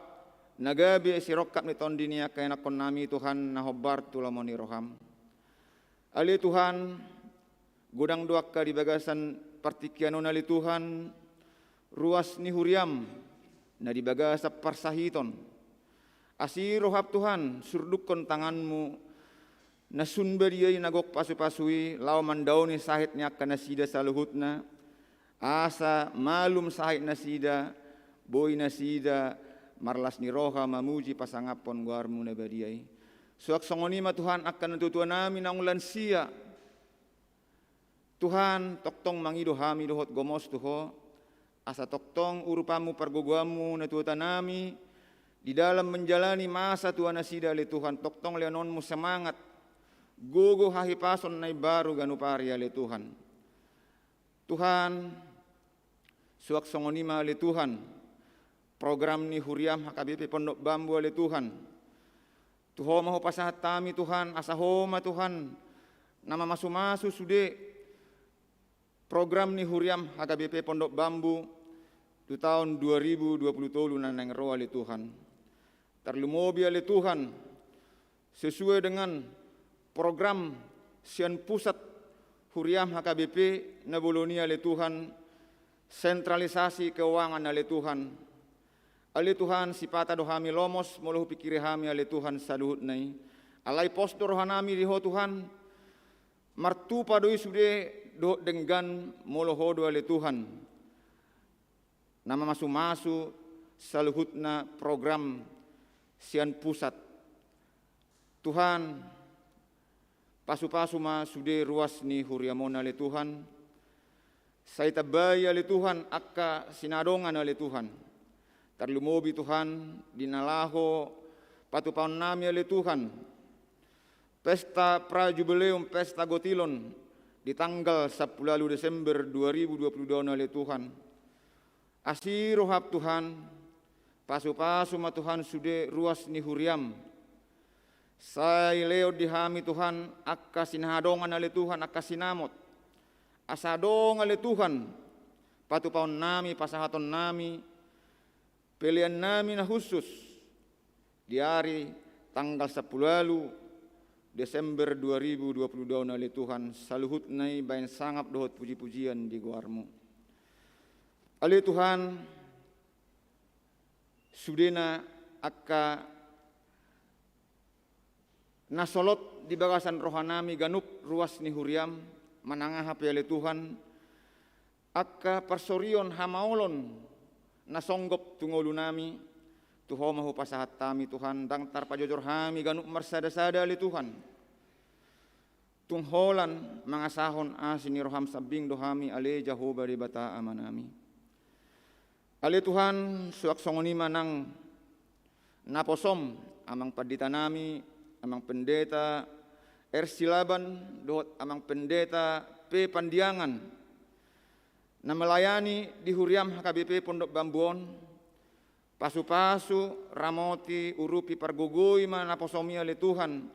na gabe sirongkap ni tondi ni angka ianakkonnami Tuhan na hombar tu lomo ni roham. Ale Tuhan, godang do angka di bagasan partingkian on ale Tuhan, ruas ni huriam, na di bagasan parsahiton. Asi roham Tuhan, surdukkon tanganmu, na sun badia i na gok pasupasu i, laho mandaoni sahit ni angka nasida saluhutna, asa malum sahit nasida, boi nasida, marlas ni roha mamuji pasangaphon goarmu na badia i. Suang songon i ma Tuhan angka natuatuanami naung lansia, Tuhan, tongtong mangido hami dohot gomos tu Ho, asa tongtong urupanmu pargogoanmu natuatanami, di dalam menjalani masa tua nasida ale Tuhan, tongtong leononmu semangat, gogo hahipason na imbaru ganup ari ale Tuhan. Tuhan, suang songon i ma ale Tuhan, program ni huriam H K B P Pondok Bambu ale Tuhan. Tu Ho ma hupasahat hami Tuhan, asa Ho ma Tuhan, na mamasumasu sude program ni huriam H K B P Pondok Bambu, tu taon dua ribu dua puluh tolu na naeng ro ale Tuhan. Tarlumobi ale Tuhan, sesuai dengan program sian pusat huriam H K B P na bolon i ale Tuhan, sentralisasi keuangan ale Tuhan. Ale Tuhan, sipata do hami lomos, molo hupingkiri hami ale Tuhan saluhutna i. Alai pos do rohanami di Ho Tuhan, martupa do i sude dohot denggan molo Ho do ale Tuhan. Na mamasumasu saluhutna program sian pusat. Tuhan, pasupasu ma sude ruas ni huriam on ale Tuhan. Sai tambai ale Tuhan angka sinadongan ale Tuhan. Tarlumobi Tuhan di na laho patupaonnami ale Tuhan. Pesta Prajubileum, Pesta Gotilon di tanggal sampulu ualu Desember dua ribu dua puluh dua on ale Tuhan. Asi roham Tuhan, pasupasu ma Tuhan sude ruas ni huriam. Sai leon di hami Tuhan angka sinahadongan ale Tuhan, angka sinamot. Asa adong ale Tuhan, patupaonnami, pasahatonnami, peleannami na hushus di ari tanggal sampulu ualu Desember dua ribu dua puluh dua on ale Tuhan, saluhutna i baen sangap dohot pujipujian di goarmu. Ale Tuhan, sudena angka na solot di bagasan rohanami ganup ruas ni huriam, manang aha pe ale Tuhan, angka parsorion hamaolon na songgop tu ngolunami, tu Ho ma hupasahat hami Tuhan, ndang tarpajojor hami ganup marsadasada ale Tuhan. Tung holan mangasahon asi ni roham sambing do hami ale Jahowa Debata Amanami. Ale Tuhan, suang songon i ma nang naposom amang panditanami, amang pendeta R. Silaban, dohot amang pendeta P. Pandiangan, na melayani di huriam H K B P Pondok Bambu on, pasupasu, ramoti, urupi, pargogoi ma naposom i ale Tuhan,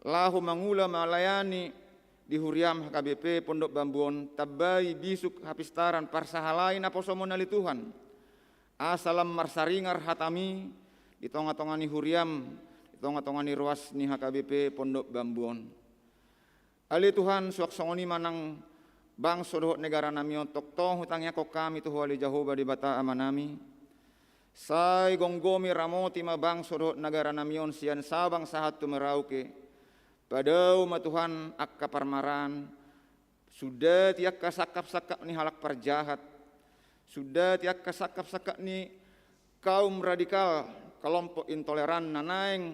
laho mangula melayani di huriaM H K B P Pondok Bambu on, tambai bisuk hapistaran parsahalai naposoMu ale Tuhan, asa lam marsaringar hataMi di tonga-tonga ni huriaM, di tonga-tonga ni ruas ni H K B P Pondok Bambu on. Ale Tuhan, suang songon i ma nang bangso dohot negaranami on, tongtong hutangiangkon hami tu Ho ale Jahowa Debata Amanami. Sai gomgomi ramoti ma bangso dohot negaranami on sian Sabang sahat tu Merauke. Padao ma Tuhan angka parmaraan, sundati angka sangkap-sangkap ni halak parjahat, sundati angka sangkap-sangkap ni kaum radikal, kelompok intoleran na naeng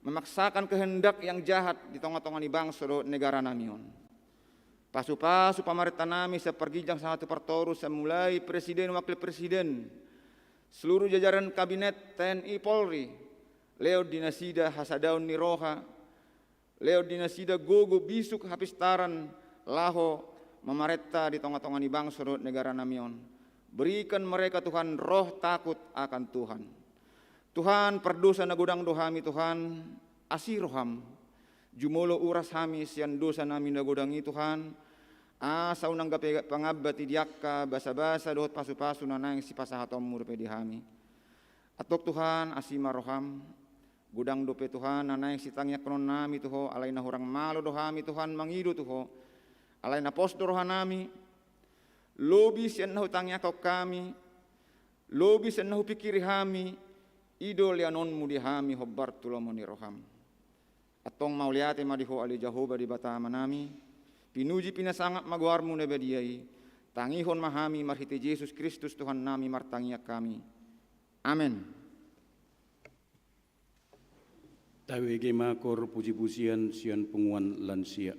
memaksakan kehendak yang jahat di tonga-tonga ni bangso dohot negaranami on. Pasu-pasu pamarentanami sian parginjang sahat tu partoru, sian mulai presiden, wakil presiden, seluruh jajaran kabinet, T N I, Polri, lehon di nasida hasadaon ni roha, lehon di nasida gogo, bisuk, hapistaran laho mamarenta di tonga-tonga ni bangso dohot negaranami on. Berikan mereka, Tuhan, roh takut akan Tuhan. Tuhan, pardosa na godang do hami, Tuhan, asi rohaM. Jumolo uras hami sian dosanami na godang i, Tuhan, asa unang gabe pangambati di angka basa-basa dohot pasu-pasu na naeng sipasahatonMu dope di hami. Antong, Tuhan, asi ma rohaM. Godang dope, Tuhan, na naeng sitangiangkononnami tu Ho, alai na hurang malo do hami, Tuhan, mangido tu Ho. Alai na pos do rohanami, lobi sian na hutangiangkon hami, lobi sian na hupingkiri hami, i do lehononMu di hami hombar tu lomo ni rohaM. Antong mauliate ma di Ho ale Jahowa Debata Amanami, pinuji pinasangap ma goarMu na badia i, tangihon ma hami marhite Jesus Kristus Tuhannami martangiang hami. Amen. Tabege ma kor puji-pujian sian punguan lansia.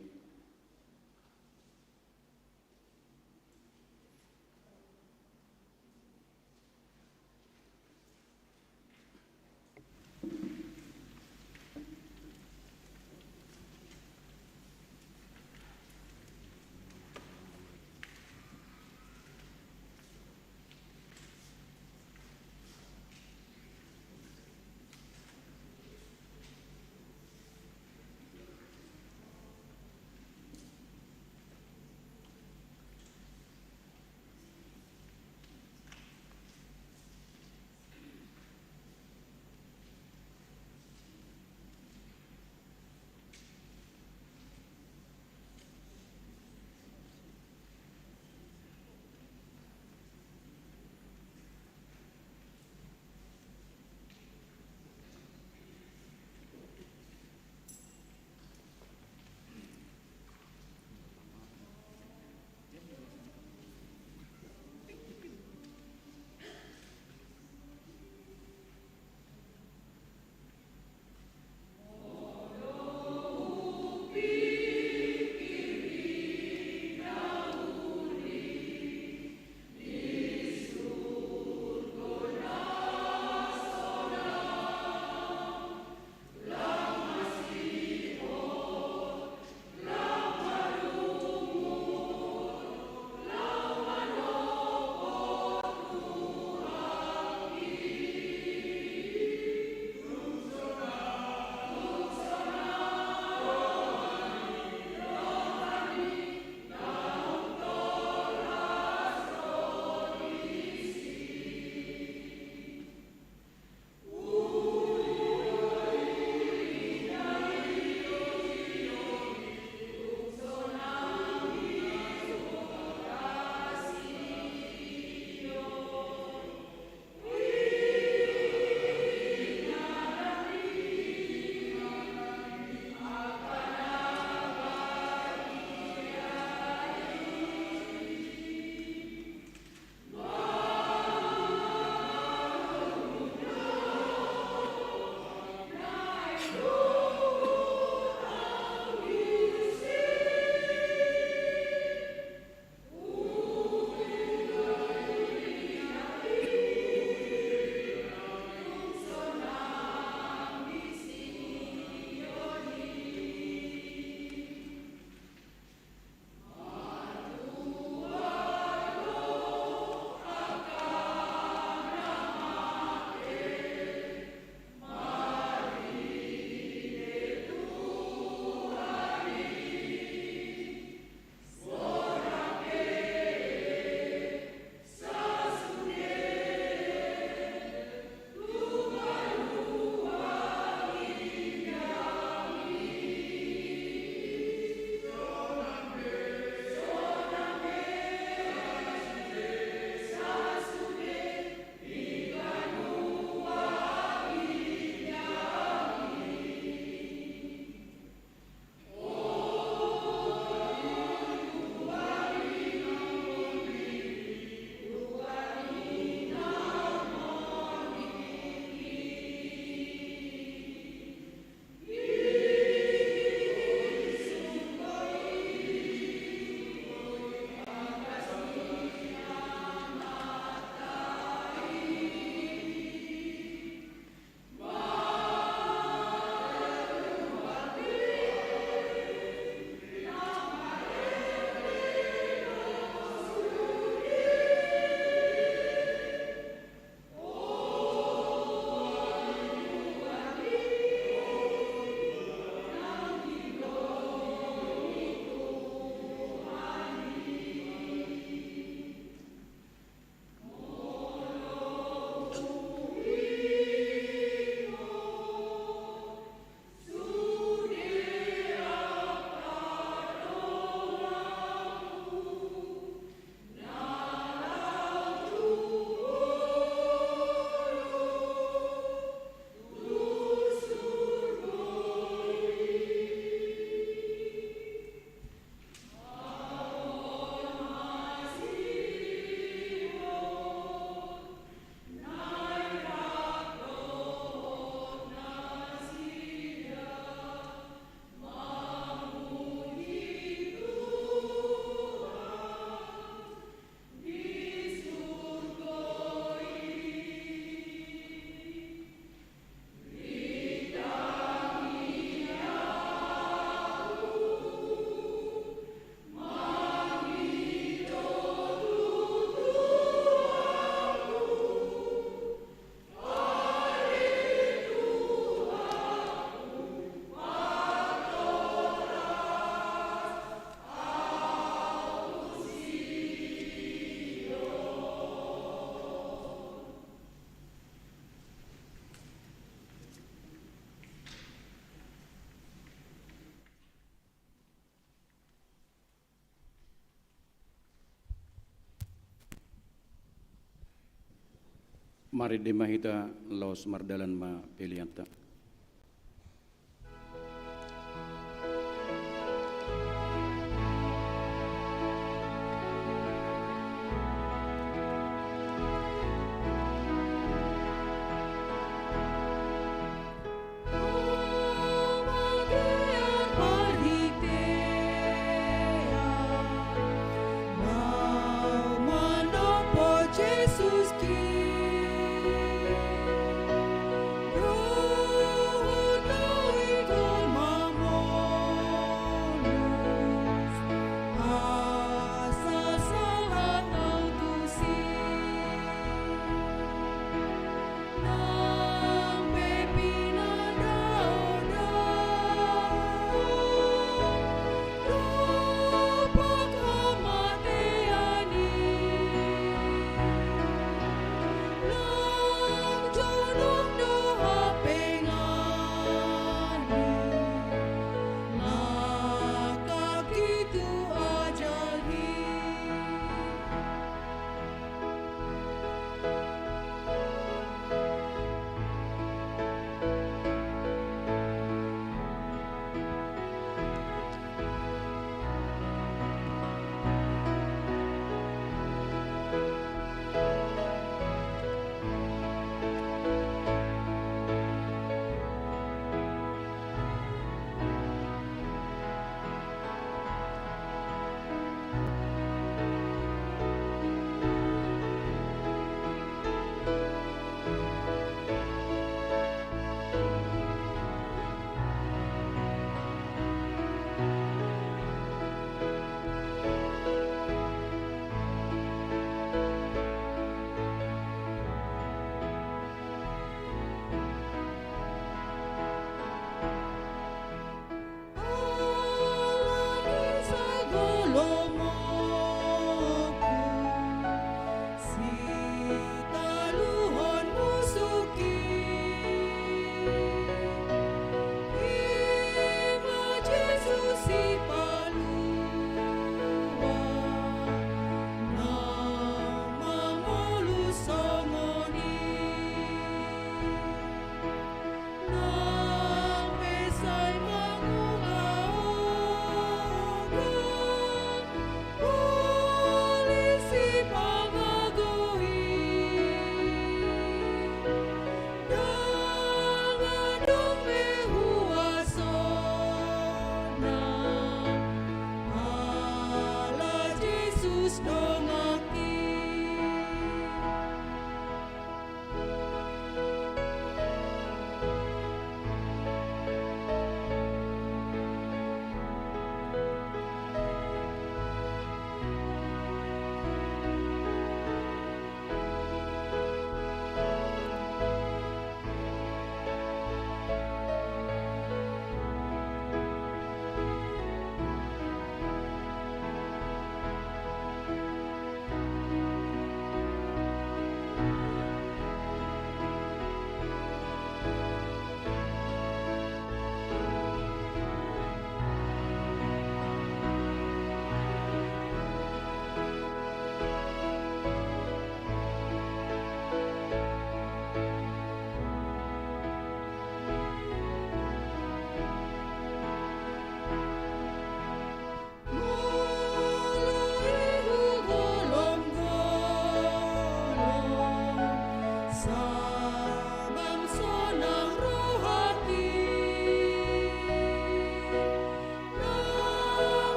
Marende ma hita, laos mardalan ma peleanta.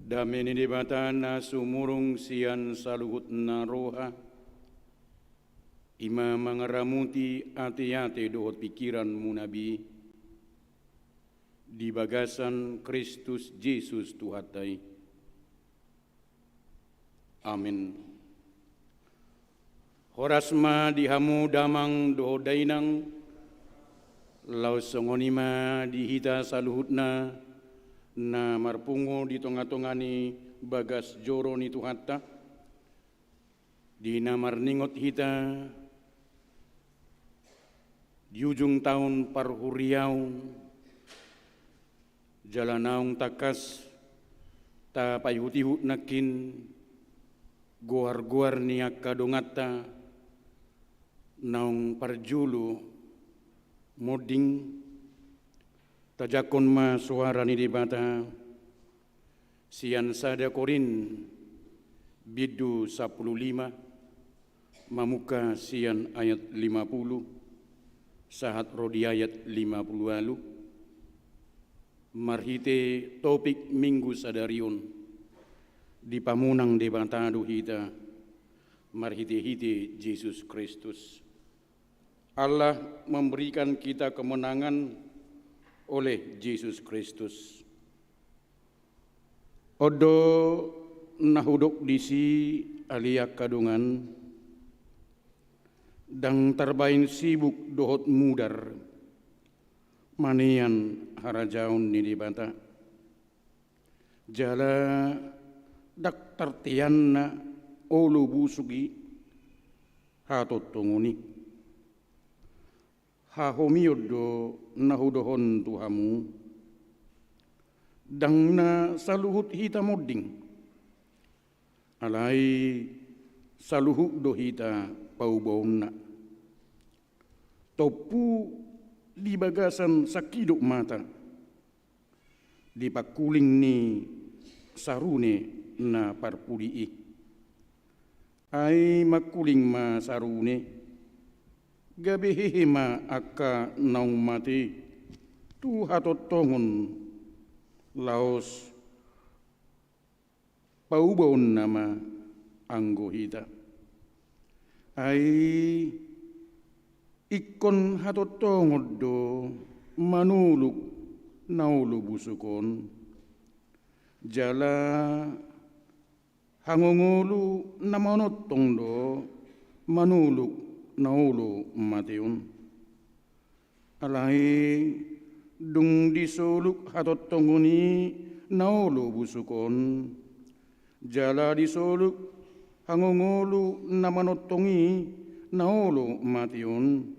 Dame ni Debata na sumurung sian saluhut na roha, I ma mangaramoti ateate dohot pingkiranmuna be di bagasan Kristus Jesus Tuhanta i. Amen. Horas ma di hamu damang dohot dainang, laos songon i ma di hita saluhutna na marpungu di tongatonga ni bagas joro ni Tuhanta, di na marningot hita di ujung taon parhuriaon, jala naung tangkas tapaihutihut nangkin goargoar ni angka donganta naung parjolo monding, tajangkon ma soara ni Debata sian sada Korint bindu sampulu lima, mamungka sian ayat lima pulu sahat ro di ayat lima pulu ualu. Marhite topik Minggu sadari on, dipamonang Debata do hita marhitehite Jesus Kristus. Allah memberikan kita kemenangan oleh Jesus Kristus. On do na hudok disi, ale angka dongan, ndang tarbaen sibuk dohot mudar manean harajaon ni Debata. Jala ndang tarteanna olo busuk i hatontongon i. Hahomion do na hudokhon tu hamu, ndang na saluhut hita monding, alai saluhut do hita paubaonna. Tompu di bagasan sangkidop mata, di pangkuling ni sarune na parpudi i. Ai mangkuling ma sarune, gabe hehe ma angka naung mate tu hatontongon, laos paubaonna ma anggo hita. Ai ingkon hatontongon do manoluk na olo busuk on, jala hangongolu na manongtong do manoluk na olo mate on. Alai dung disoluk hatontongon i na olo busuk on, jala disoluk hangongolu na manongtong i na olo mate on,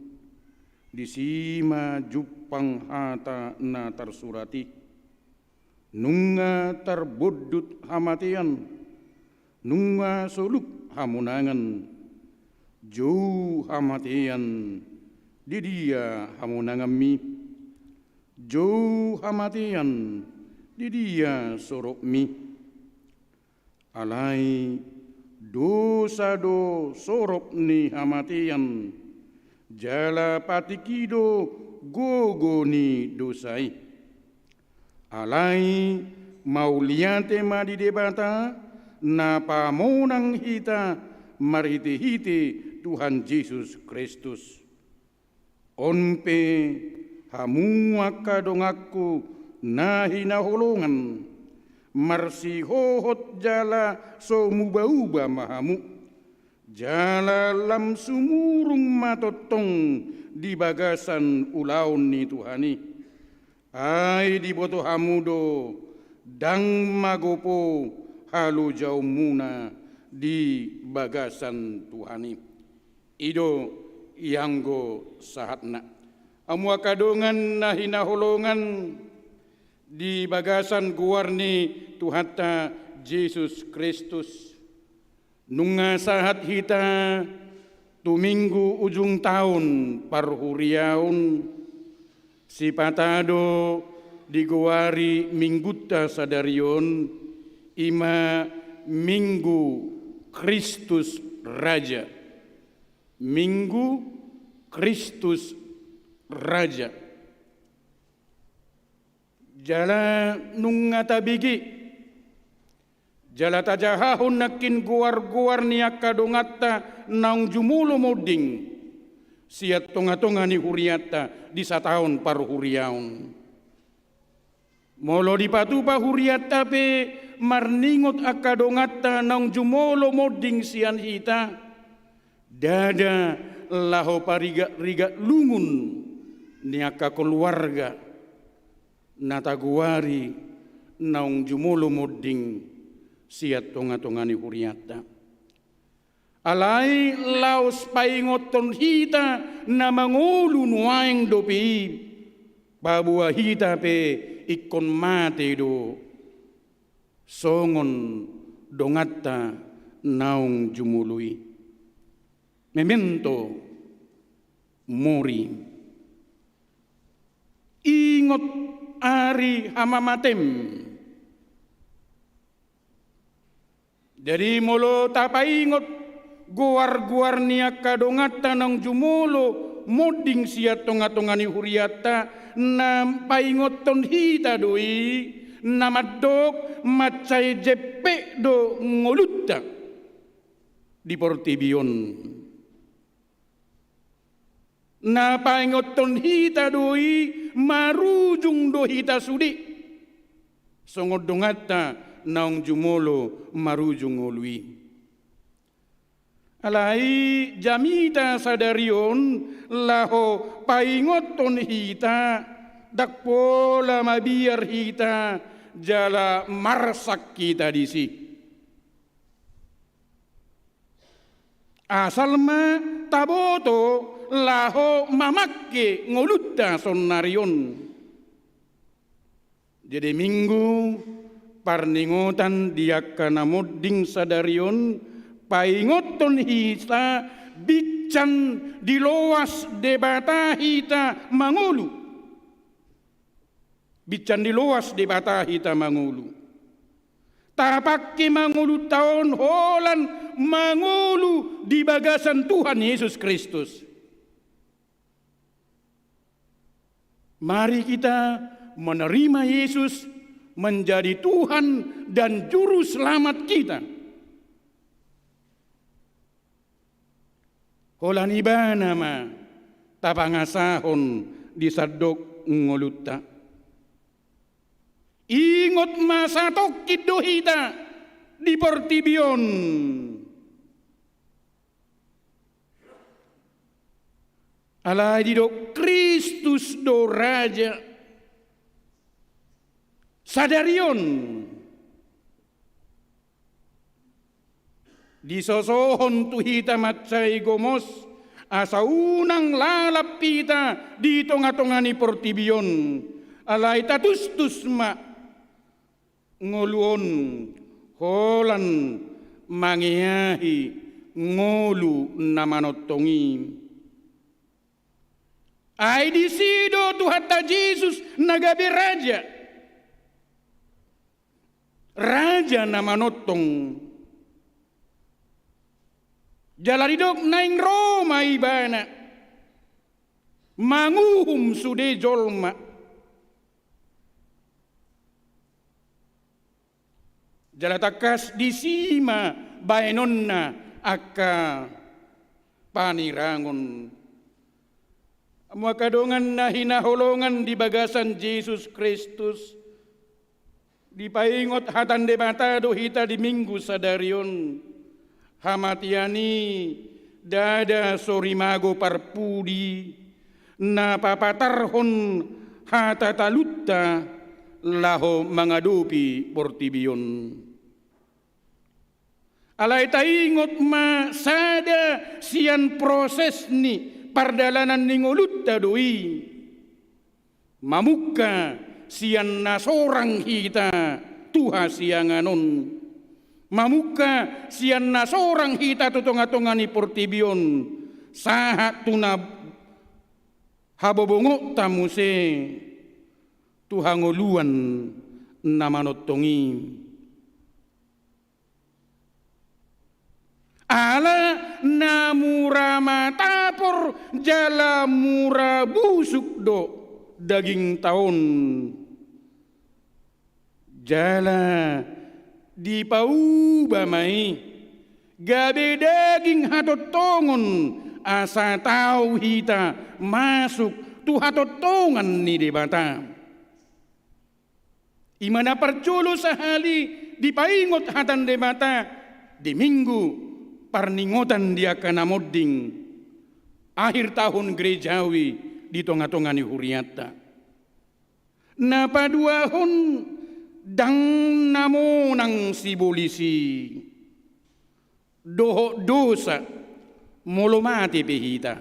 disi ma jumpang hata na tarsurat i: Nunga tarbondut hamatean, nunga soluk hamonangan. Jou hamatean, di dia hamonanganmi? Jou hamatean, di dia soropmi? Alai dosa do sorop ni hamatean, jala patik i do gogo ni dosa i. Alai mauliate ma di Debata, na pamonang hita marhitehite Tuhan Jesus Kristus. On pe, hamu angka donganku na hinaholongan, marsihohot jala so mubauba ma hamu, jala lam sumurung ma tongtong di bagasan ulaon ni Tuhan i. Ai diboto hamu do, ndang magopo halojaonmuna di bagasan Tuhan i. I do ianggo sahatna. Hamu angka dongan na hinaholongan di bagasan goar ni Tuhanta Jesus Kristus, nunga sahat hita tu Minggu ujung taon parhuriaon. Sipata do digoari minggunta sadari on, i ma Minggu Kristus Raja. Minggu Kristus Raja. Jala nunga tabege Jala tajahahon nangkin goar-goar ni angka donganta naung jumolo monding sian tonga-tonga ni hurianta di sataon parhuriaon. Molo dipatupa hurianta pe marningot angka donganta naung jumolo monding sian hita, ndada laho parigat-rigat lungun ni angka keluarga na tagoari naung jumolo monding sian tonga-tonga ni hurianta. Alai laos paingothon hita na mangolu nuaeng dope i, paboa hita pe ingkon mate do songon donganta naung jumolo i. Memento mori. Ingot ari hamamatem. Jadi molo tapaingot goar-goar ni angka donganta naung jumolo monding sian tonga-tonga ni hurianta, na paingothon hita do i na mandok mansai jempek do ngolunta di portibi on. Na paingothon hita do i marujung do hita sude songon donganta naung jumolo marujung ngolu i. Alai jamita sadari on laho paingothon hita, ndang pola mabiar hita jala marsak hita disi. Asal ma taboto laho mamangke ngolunta saonari on. Jadi Minggu parningotan di angka na monding sadari on paingothon hita binsan diloas Debata hita mangolu. Binsan diloas Debata hita mangolu. Tapangke ma ngolunta on holan mangolu di bagasan Tuhan Yesus Kristus. Mari kita menerima Yesus menjadi Tuhan dan Juru Selamat kita. Holan Ibana ma tapangasahon di sandok ngolunta. Ingot ma satongkin do hita di portibi on. Alai didok Kristus do Raja sadari on. Disosohon tu hita mansai gomos, asa unang lalap hita di tonga-tonga ni portibi on. Alai tatustus ma ngolu on holan mangeahi ngolu na manongtong i. Ai disi do Tuhanta Jesus na gabe Raja. Raja na manongtong. Jala didok naeng ro ma Ibana manguhum sude jolma. Jala tangkas disi ma baenonna angka panirangon. Hamu angka dongan na hinaholongan di bagasan Jesus Kristus, dipaingot hata ni Debata do hita di Minggu sadari on. Hamatean i ndada sorimago parpudi na papatarhon hata talunta laho mangadopi portibi on. Alai taingot ma sada sian proses ni pardalanan ni ngolunta do i. Mamungka sian na sorang hita tu hasiangan on. Mamungka sian na sorang hita tu tonga-tonga ni portibi on. Sahat tu na habobongonta muse tu hangoluan na manongtong i. Ala na mura matapor jala mura busuk do dagingta on. Jala Dipauba ma i gabe daging hatongtongon, asa tau hita masuk tu hatongtongan ni Debata. I ma na parjolo sahali dipaingot hata ni Debata di Minggu parningotan di angka na monding akhir tahun gerejawi di tongatonga ni hurianta. Na paduahon, ndang na monang sibolis i dohot dosa molo mate pe hita.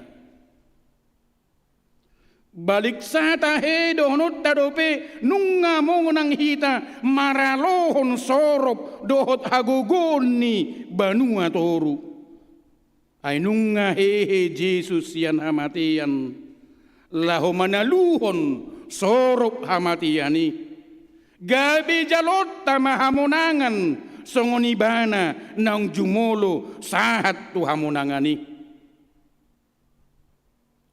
Balik sa tahe dohononta dope nunga monang hita maralohon sorop dohot hagogoon ni banua toru. Ai nunga hehe Jesus sian hamatean laho manaluhon sorop hamatean i. Gabe jaloonta ma hamonangan songon ibana naung jumolo sahat tu hamonangan i.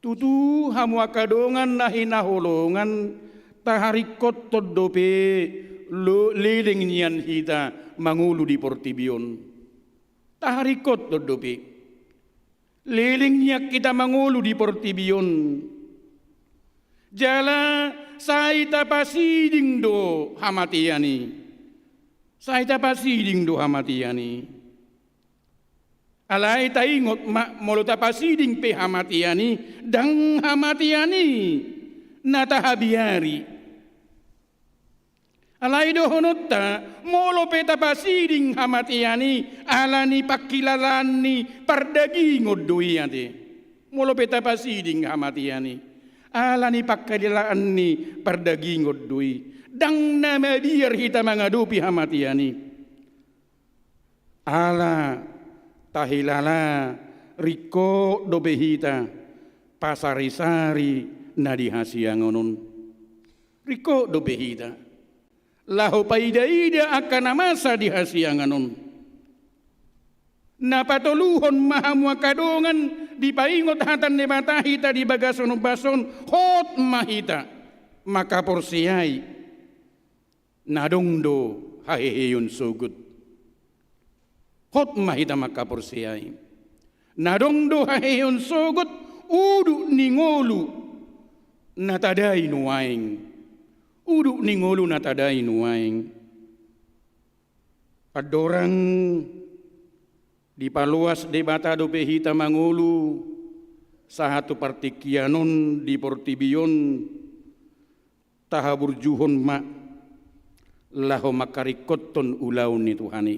Tutu hamu angka dongan na hinaholongan, taharingkothon dope lo-, leleng nian hita mangolu di portibi on. Taharingkothon dope leleng nian hita mangolu di portibi on. Jala sai tapasiding do hamatean i. Sai tapasiding do hamatean i. Alai taingot ma, molo tapasiding pe hamatean i, ndang hamatean i na tahabiari. Alai dohononta, molo pe tapasiding hamatean i, ala ni pangkilalaan ni pardagingon do i ate. Molo pe tapasiding hamatean i, ala ni pangkilalaan ni pardagingon do i. Ndang na mabiar hita mangadopi hamatean i. Ala tahilala ringkot dope hita pasarisari na di hasiangan on. Ringkot dope hita laho paidaida angka na masa di hasiangan on. Na patoluhon ma hamu angka dongan, dipaingot hata ni Debata hita di bagasan ombas on, hot ma hita mangkaporseai na adong do haheheon sogot. Hot ma hita mangkaporseai na adong do haheheon sogot, udut ni ngolu na tadai nuaeng. Udut ni ngolu na tadai nuaeng. Andorang dipaloas Debata dope hita mangolu sahat tu partingkian on di portibi on, tahaburjuhon ma laho mangkaringkothon ulaon ni Tuhan i.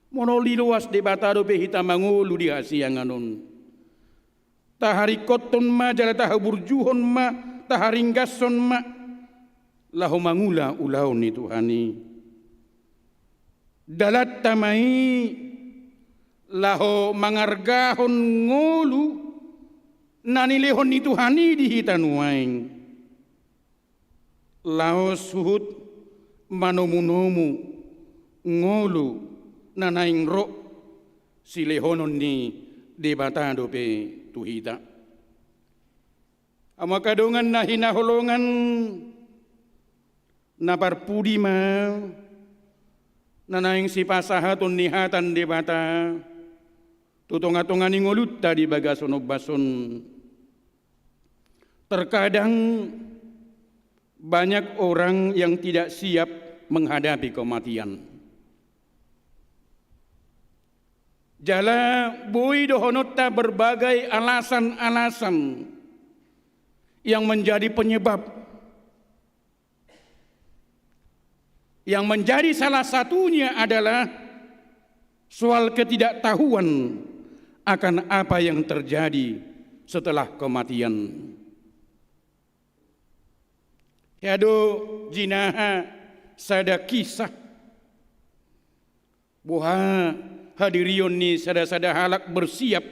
Molo diloas Debata dope hita mangolu di hasiangan on, taharingkothon ma jala tahaburjuhon ma, taharinggashon ma laho mangula ulaon ni Tuhan i. Dalanta ma i laho mangargahon ngolu na nilehon ni Tuhan i di hita nuaeng. Laos huhut manomunomu ngolu na naeng ro silehonon ni Debata dope tu hita. Hamu angka dongan na hinaholongan, na parpudi ma na naeng sipasahaton ni hata ni Debata tu tongatonga ni ngolunta di bagasan ombas on. Terkadang banyak orang yang tidak siap menghadapi kematian. Jala boi dohononta berbagai alasan-alasan yang menjadi penyebab. Yang menjadi salah satunya adalah soal ketidaktahuan akan apa yang terjadi setelah kematian. Hea do jinaha sada kisah boha hadirion ni sada-sada halak bersiap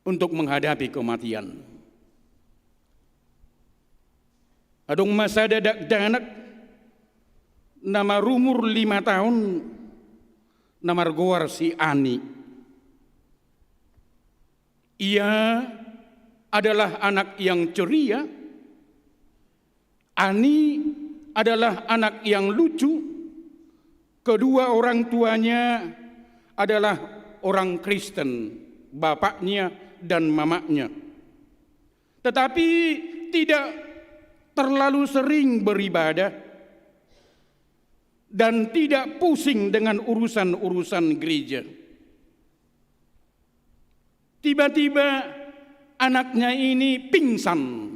untuk menghadapi kematian. Adong ma sada dakdanak na marumur lima taon, na margoar si Ani. Ia adalah anak yang ceria. Ani adalah anak yang lucu. Kedua orang tuanya adalah orang Kristen, bapaknya dan mamaknya. Tetapi tidak terlalu sering beribadah dan tidak pusing dengan urusan-urusan gereja. Tiba-tiba anaknya ini pingsan.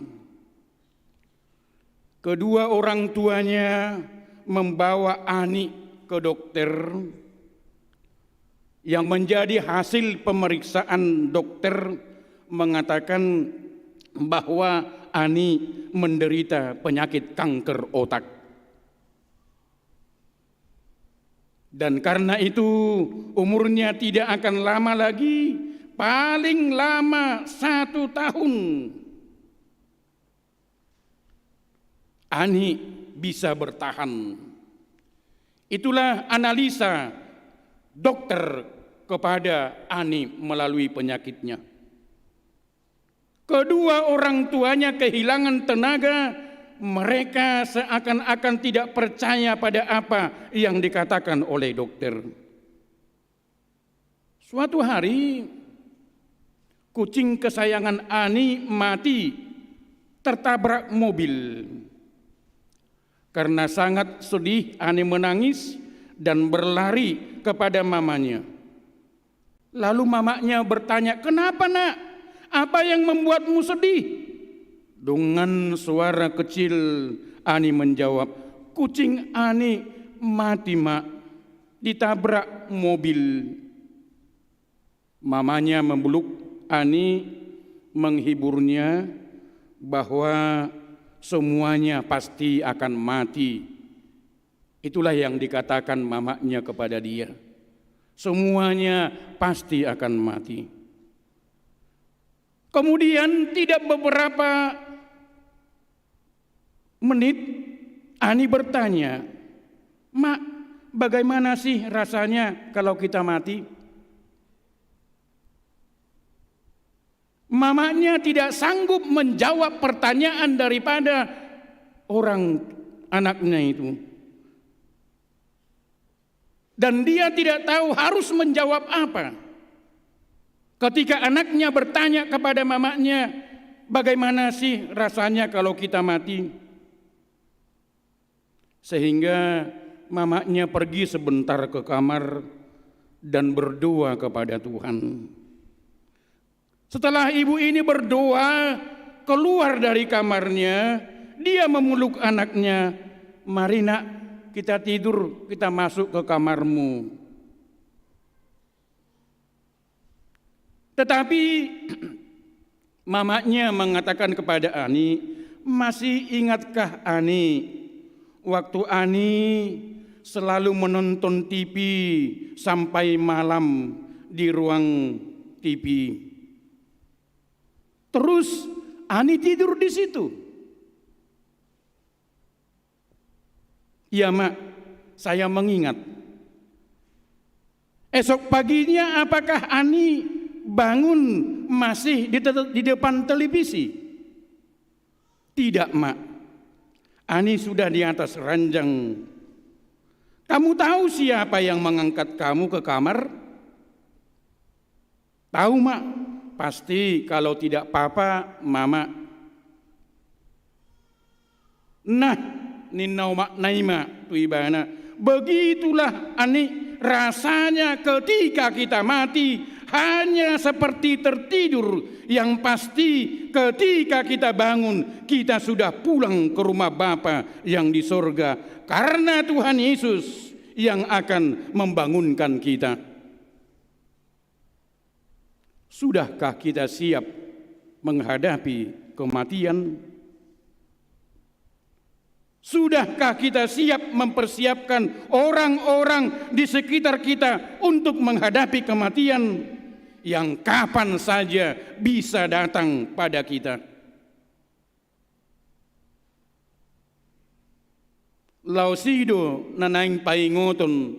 Kedua orang tuanya membawa Ani ke dokter. Yang menjadi hasil pemeriksaan dokter mengatakan bahwa Ani menderita penyakit kanker otak. Dan karena itu, umurnya tidak akan lama lagi, paling lama satu tahun. Ani bisa bertahan. Itulah analisa dokter kepada Ani melalui penyakitnya. Kedua orang tuanya kehilangan tenaga, mereka seakan-akan tidak percaya pada apa yang dikatakan oleh dokter. Suatu hari, kucing kesayangan Ani mati tertabrak mobil. Karena sangat sedih, Ani menangis dan berlari kepada mamanya. Lalu mamanya bertanya, "Kenapa, Nak? Apa yang membuatmu sedih?" Dengan suara kecil, Ani menjawab, "Kucing Ani mati, Mak. Ditabrak mobil." Mamanya memeluk Ani, menghiburnya bahwa semuanya pasti akan mati. Itulah yang dikatakan mamanya kepada dia. Semuanya pasti akan mati. Kemudian tidak beberapa menit, Ani bertanya, "Mak, bagaimana sih rasanya kalau kita mati?" Mamanya tidak sanggup menjawab pertanyaan daripada orang anaknya itu. Dan dia tidak tahu harus menjawab apa. Ketika anaknya bertanya kepada mamanya, "Bagaimana sih rasanya kalau kita mati?" Sehingga mamanya pergi sebentar ke kamar dan berdoa kepada Tuhan. Setelah ibu ini berdoa, keluar dari kamarnya, dia memeluk anaknya, "Mari, Nak, kita tidur, kita masuk ke kamarmu." Tetapi mamanya mengatakan kepada Ani, "Masih ingatkah Ani, waktu Ani selalu menonton T V sampai malam di ruang T V?" Terus Ani tidur di situ. "Iya, Mak, saya mengingat." Esok paginya, apakah Ani bangun masih di te-, di depan televisi? "Tidak, Mak. Ani sudah di atas ranjang." "Kamu tahu siapa yang mengangkat kamu ke kamar?" "Tahu, Mak. Pasti kalau tidak Papa, Mama." "Nah," ninna omakna i ma tu ibana, "begitulah, Ani, rasanya ketika kita mati, hanya seperti tertidur. Yang pasti, ketika kita bangun, kita sudah pulang ke rumah Bapa yang di sorga, karena Tuhan Yesus yang akan membangunkan kita." Sudahkah kita siap menghadapi kematian? Sudahkah kita siap mempersiapkan orang-orang di sekitar kita untuk menghadapi kematian yang kapan saja bisa datang pada kita? Laos i do na naeng paingoton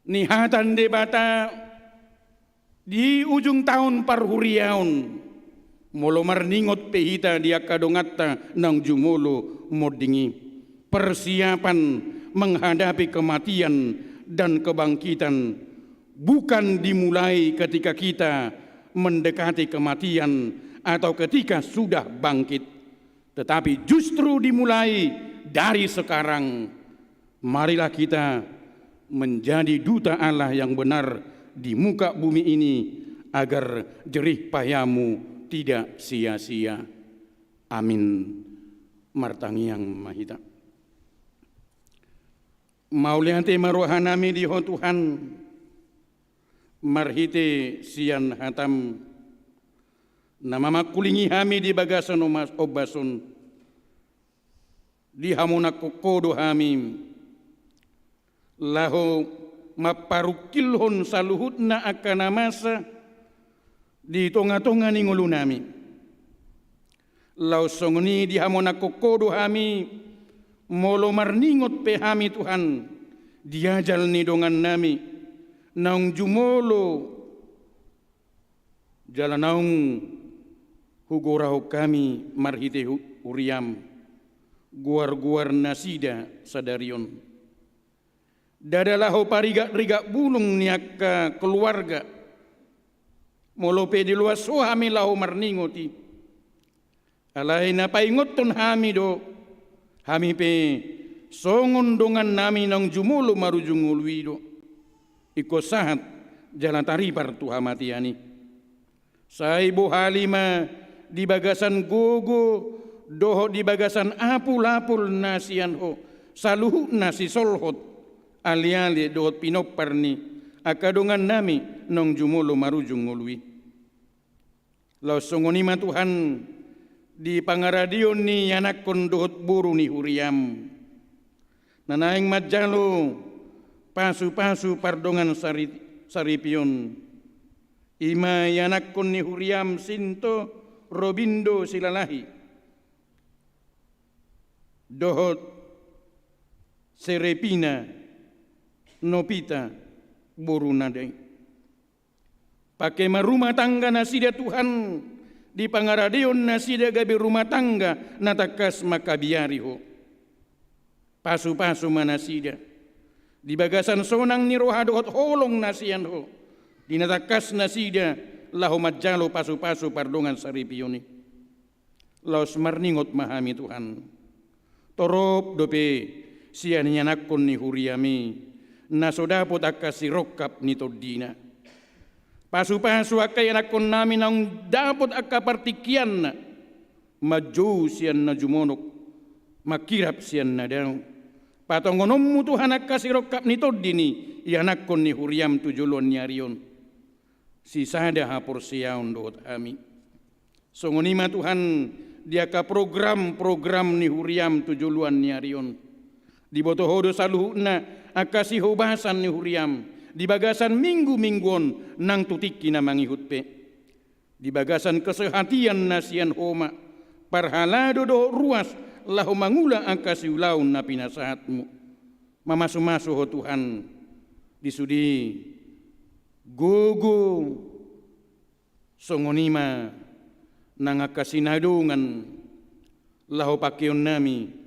ni hata ni Debata di ujung taon parhuriaon, molo marningot pe hita di angka donganta naung jumolo monding i. Persiapan menghadapi kematian dan kebangkitan bukan dimulai ketika kita mendekati kematian atau ketika sudah bangkit, tetapi justru dimulai dari sekarang. Marilah kita menjadi duta Allah yang benar di muka bumi ini, agar jerih payahmu tidak sia-sia. Amin. Martangiang ma hita. Mauliate ma rohanami di Ho Tuhan, marhite sian hataM, na mamangkulingi hami di bagasan omas-, ombas on. Dihamonangkon Ho do hami, laho mamparungkilhon saluhutna angka na masa di tonga-tonga ni ngolunami. Laos songon i dihamonangkon Ho do hami, molo marningot pe hami Tuhan, di ajal ni dongannami, naung jumolo jala naung hugorahon hami marhite hu-, huriaM, goar-goar nasida sadari on. Ndada laho parigat-rigat bulung ni angka keluarga, molo pe diloas Ho hami laho marningot i. Alai na paingothon hami do, hami pe songon dongannami naung jumolo marujung ngolu i do. Ingkon sahat jala taripar tu hamatean i. Sai bohali ma di bagasan gogo dohot di bagasan apul-apul na sian Ho, saluhutna sisolhot, ale-ale dohot pinompar ni angka dongannami naung jumolo marujung ngolu i. Laos songon i ma Tuhan, di pangaradeon ni ianakkon dohot boru ni huriaM, na naeng manjalo pasu-pasu pardongan sari-, saripeon, i ma ianakkon ni huriaM Sinto Robindo Silalahi dohot Serepina Nopita boruna i. Pake ma rumah tangga nasida Tuhan, di pangaradeon nasida gabe rumah tangga na tangkas mangkabiari Ho. Pasu-pasu ma nasida di bagasan sonang ni roha dohot holong na sian Ho, di na tangkas nasida laho manjalo pasu-pasu pardongan saripeon i. Laos marningot ma hami Tuhan. Torop dope sian ianakkon ni huriaM i na so dapot angka sirongkap ni tondina. Pasu-pasu angka ianakkonnami naung dapot angka partingkianna, manjou sian na jumonok, mangkirap sian na dao. Patongononmu Tuhan angka sirongkap ni tondi ni ianakkon ni huriaM tu joloan ni ari on. Sisada haporseaon dohot hami. Songon i ma Tuhan, di angka program-program ni huriaM tu joloan ni ari on. Diboto Ho do saluhutna angka sihobasan ni huriaM di bagasan minggu-minggu on nang tu tingki na mangihut pe. Di bagasan kesehatian na sian Ho ma, parhalado dohot ruas laho mangula angka siulaon na pinasahatMu. Mamasu-masu Ho Tuhan, di sude gogo, songon i ma nang angka sinadongan laho pangkeonnami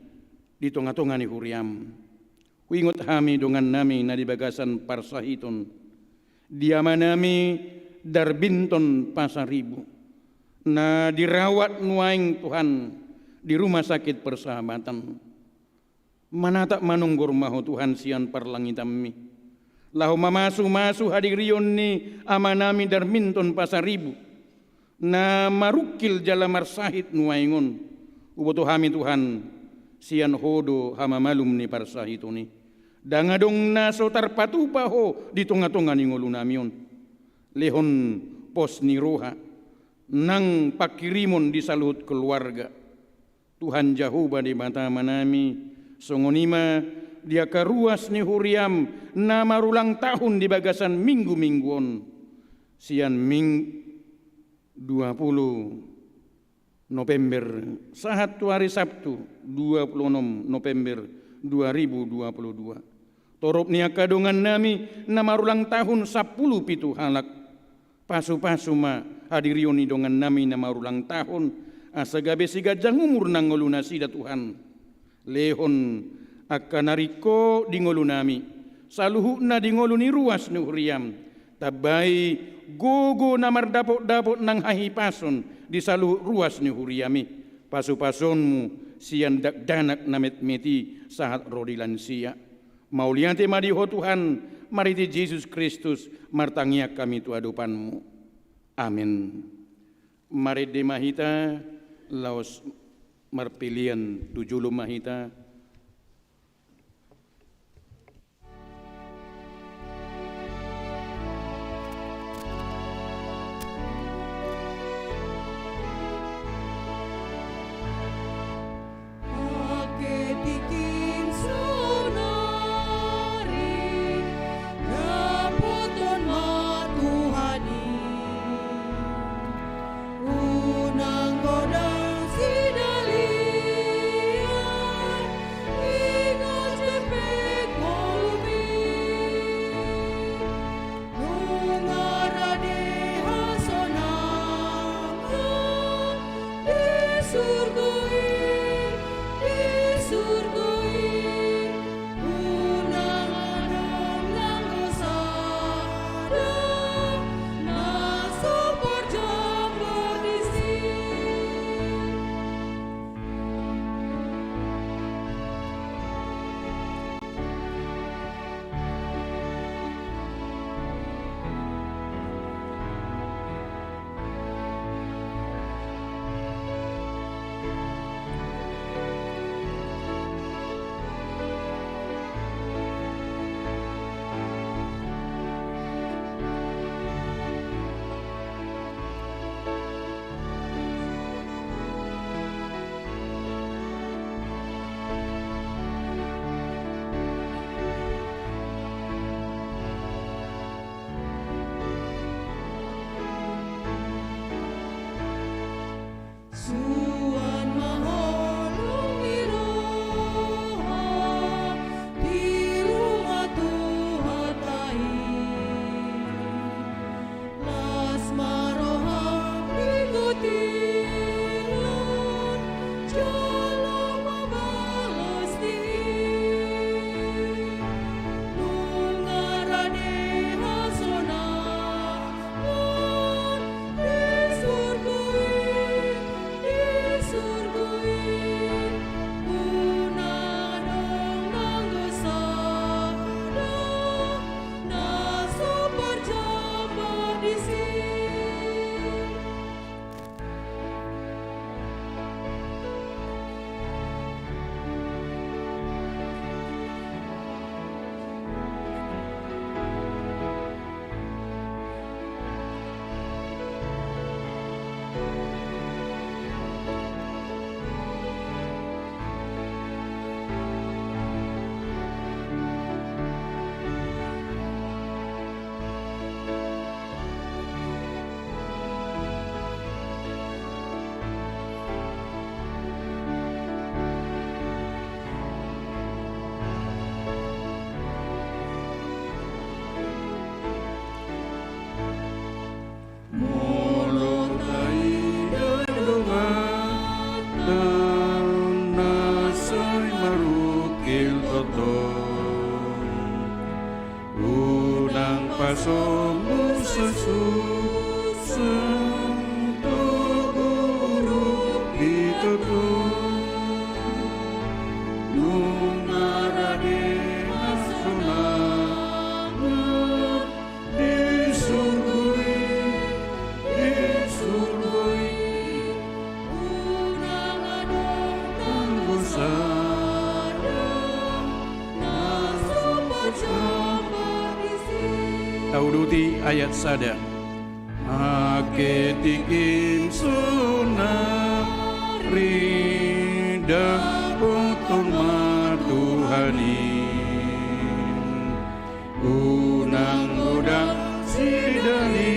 di tonga-tonga ni huriaM. Huingot hami dongannami na di bagasan parsahiton, di amanami Darbinton Pasaribu, na dirawat nuaeng Tuhan di Rumah Sakit Persahabatan. Manatap manonggor ma Ho Tuhan sian parlangitanMi, laho mamasu-masu hadirion ni amanami Darbinton Pasaribu, na marungkil jala marsahit nuaeng on. Huboto hami Tuhan, sian Ho do hamamalum ni parsahiton i. Ndang adong na so tarpatupa Ho di tonga-tonga ni ngolunami on. Lehon pos ni roha nang pangkirimon di saluhut keluarga. Tuhan Jahowa Debata amanami, songon i ma di angka ruas ni huriaM na marulang tahun di bagasan minggu-minggu on, sian ming-, dua puluh November sahat tu ari Sabtu, dua puluh enam November dua ribu dua puluh dua. Torop ni angka dongannami na marulang tahun sampulu pitu halak. Pasu-pasu ma hadirion ni dongannami na marulang tahun, asa gabe siganjang umur nang ngolunasida Tuhan. Lehon Angka na ringkot di ngolunami, saluhutna di ngolu ni ruas ni huriam, tambai gogo na mardapotdapot nang hahipason di saluhut ruas ni huriam i, pasupasonmu sian dakdanak na metmet i sahat ro di lansia. Mauliate ma di Ho Tuhan, marhite Jesus Kristus, martangiang hami tu adopanmu. Amen. Marende ma hita, laos marpelean tu jolo ma hita. Unang godang sidalian, ingot jempek ngolumi. Nunga rade hasonangan di surgo i, di surgo i. Unang adong nanggo sada na so parjambar disi. Suan ma holong ni roha di ruma Tuhanta i. Las ma roham di gotilan jala mabalas di i. Nunga rade hasonangan di surgo i, di surgo i. Unang adong nanggo sada na so parjambar disi. Molo taida donganta na sai marungkil tongtong, unang pasombu sasusa togu urupi tongtong. Nunga rade hasonangan di surgo i, di surgo i. Unang adong nanggo sada na so parjambar disi. Tauduti ayat sada. Angke tingkim sonari dapothon ma Tuhan i. Unang godang sidalian,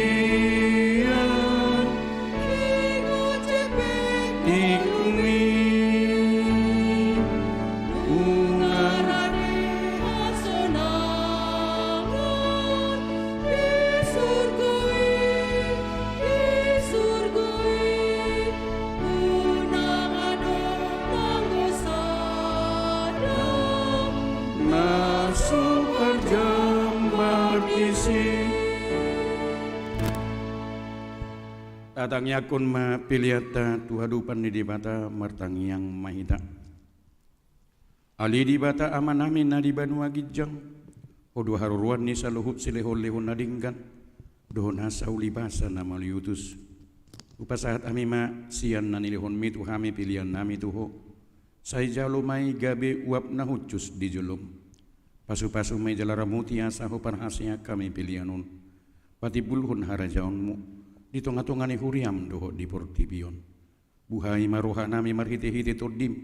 ingot jempek tikung i. Unang rade hasonangan di surgo i, di surgo i. Unang adong nanggo sada Tatangiangkon ma peleanta tu adopan ni Debata, martangiang ma hita. Ale Debata Amanami na di banua ginjang, Ho do haroroan ni saluhut silehonlehon na denggan dohot nasa ulibasa na mauliutus. Hupasahat hami ma sian na nilehonmi tu hami peleannami tu Ho. Sai jalo ma i gabe uap na hushus di jolom. Pasupasu ma i jala ramoti asa Ho parhaseang hami pelean on. Patimbulhon harajaonmu di tongatonga ni huriam dohot di portibi on. Buhai ma rohanami marhitehite Tondim,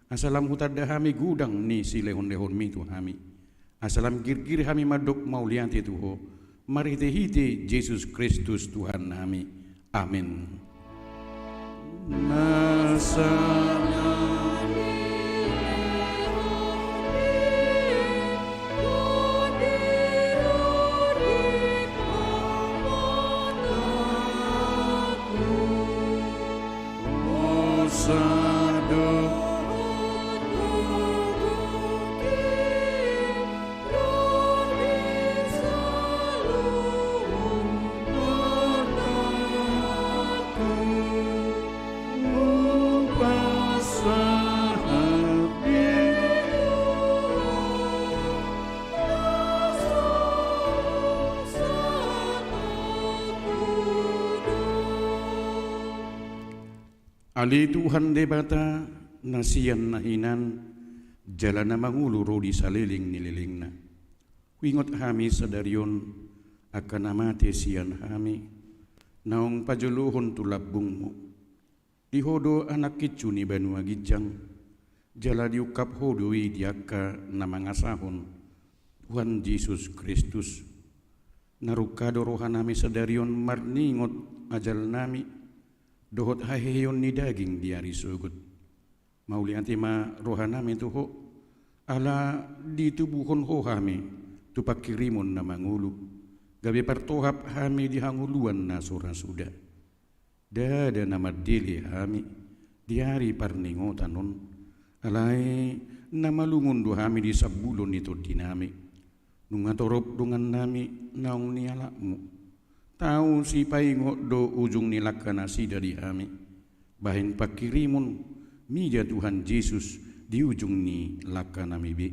asa lam hutanda hami godang ni silehonlehonmi tu hami, asa lam girgir hami mandok mauliate tu Ho, marhitehite Jesus Kristus Tuhannami. Amen. Nasa Ale Tuhan Debata, na sian na hinan jala na mangolu ro di saleleng ni lelengna. Huingot hami sadari on angka na mate sian hami, naung pajolohon tu lambungmu. Di Ho do Anakkinsu ni banua ginjang, jala diungkap Ho do i di angka na mangasahon Tuhan Jesus Kristus. Na rungka do rohanami sadari on marningot ajalnami, dohot haheheon ni daging di ari sogot. Mauliate ma rohanami tu Ho, ala ditubuhon Ho hami tu pangkirimon na mangolu, gabe partohap hami di hangoluan na so ra suda. Ndada na mandele hami di ari parningotan on, alai na malungun do hami di sambulo ni tondinami. Nunga torop dongannami naung nialapmu. Tau sipaingot do ujung ni langka nasida di hami. Bahen pangkirimon mida Tuhan Jesus di ujung ni langkanami be.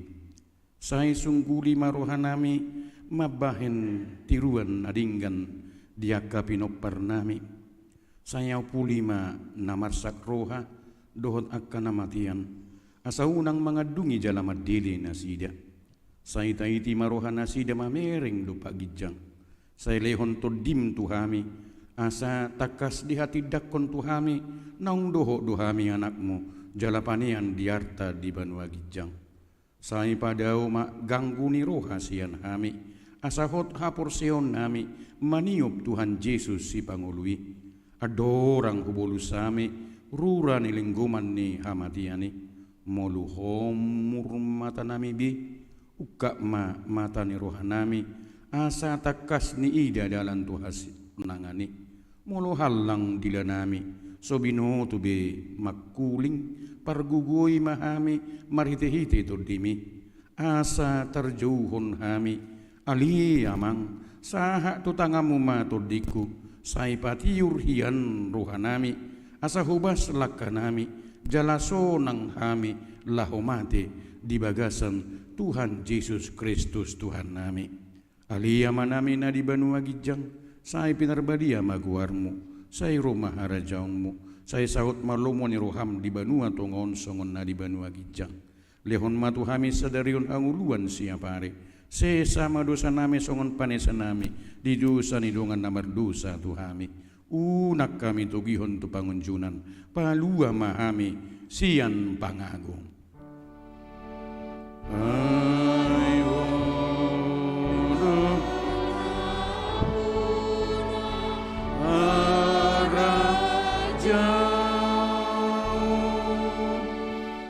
Sai sungguli ma rohanami mambahen tiruan na denggan di angka pinomparnami. Sai ampuli ma na marsak roha dohot angka na matean, asa unang mangandungi jala mandele nasida. Sai taiti ma rohanasida mamereng dompak ginjang. Sai lehon Tondim tu hami, asa tangkas dihatindangkon tu hami naung dohot do hami anakmu jala panean di arta di banua ginjang. Sai padao ma ganggu ni roha sian hami, asa hot haporseaonnami maniop Tuhan Jesus Sipangolu i. Andorang hubolus hami rura ni linggoman ni hamatean i, molo homur matanami be, ungkap ma mata ni rohanami, asa tangkas niida dalan tu hasintongan i. Molo hallang dilanami, so binoto be mangkuling, pargogoi ma hami marhitehite Tondim i. Asa tarjouhon hami, ale Amang, sahat tu tanganmu ma tondingku, sai patiur hian rohanami, asa hobas langkanami, jala sonang hami laho mate di bagasan Tuhan Jesus Kristus Tuhannami. Ale Amanami na di banua ginjang, sai pinarbadia ma goarmu, sai ro ma harajaonmu, sai saut ma lomo ni roham di banua tonga on songon na di banua ginjang. Lehon ma tu hami sadari on hangoluan siapari. Sesa ma dosanami songon panesanami di dosa ni dongan na mardosa tu hami. Unang hami togihon tu pangunjunan, palua ma hami sian pangago. Ai bodo harajaon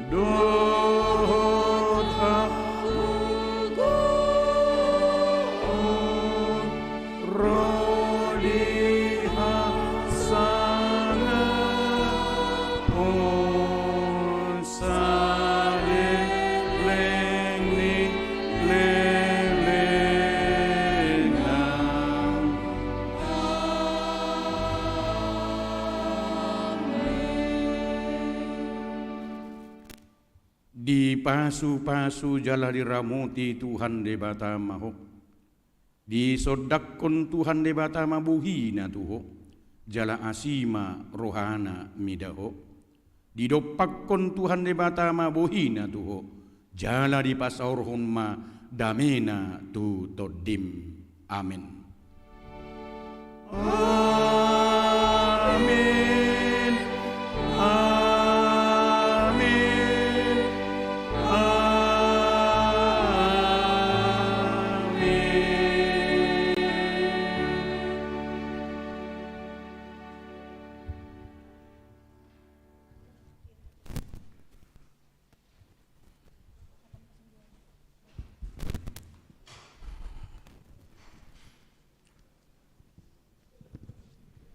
dohot hagogoon ro di hasangapon saleleng ni lelengna. Dipasupasu jala diramoti Tuhan Debata ma ho. Disondangkon Tuhan Debata ma bohina tu ho, jala asi ma rohana mida ho. Didompakkon Tuhan Debata ma bohina tu ho, jala dipasaorhon ma damena tu tondim. Amen. Amen. Amen. Amen.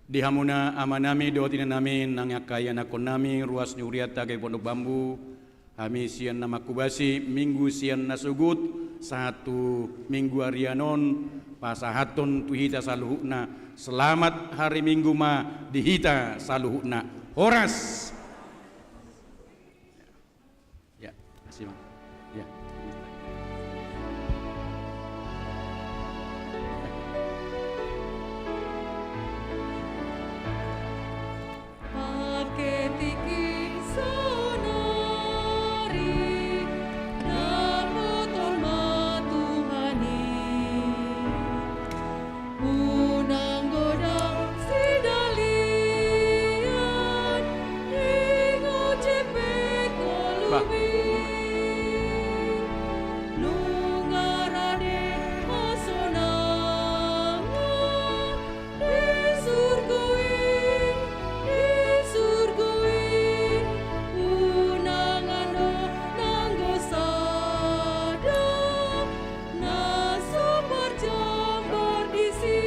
Di hamuna amanami dohot inanami nang angka ianakkonnami ruas ni hurianta GKPI Pondok Bambu, hami sian na mangkobasi Minggu sian na sogot sahat tu Minggu arian on pasahathon tu hita saluhutna. Selamat hari Minggu ma di hita saluhutna. Horas. Ya, makasih, Bang. Ya. Pake tingki saonari, dapoton ma Tuhan i. Unang godang sidalian, ingot jempek ngolumi. Nunga rade hasonangan di surgo i, di surgo i. Unang adong nanggo sada na so marjambar disi.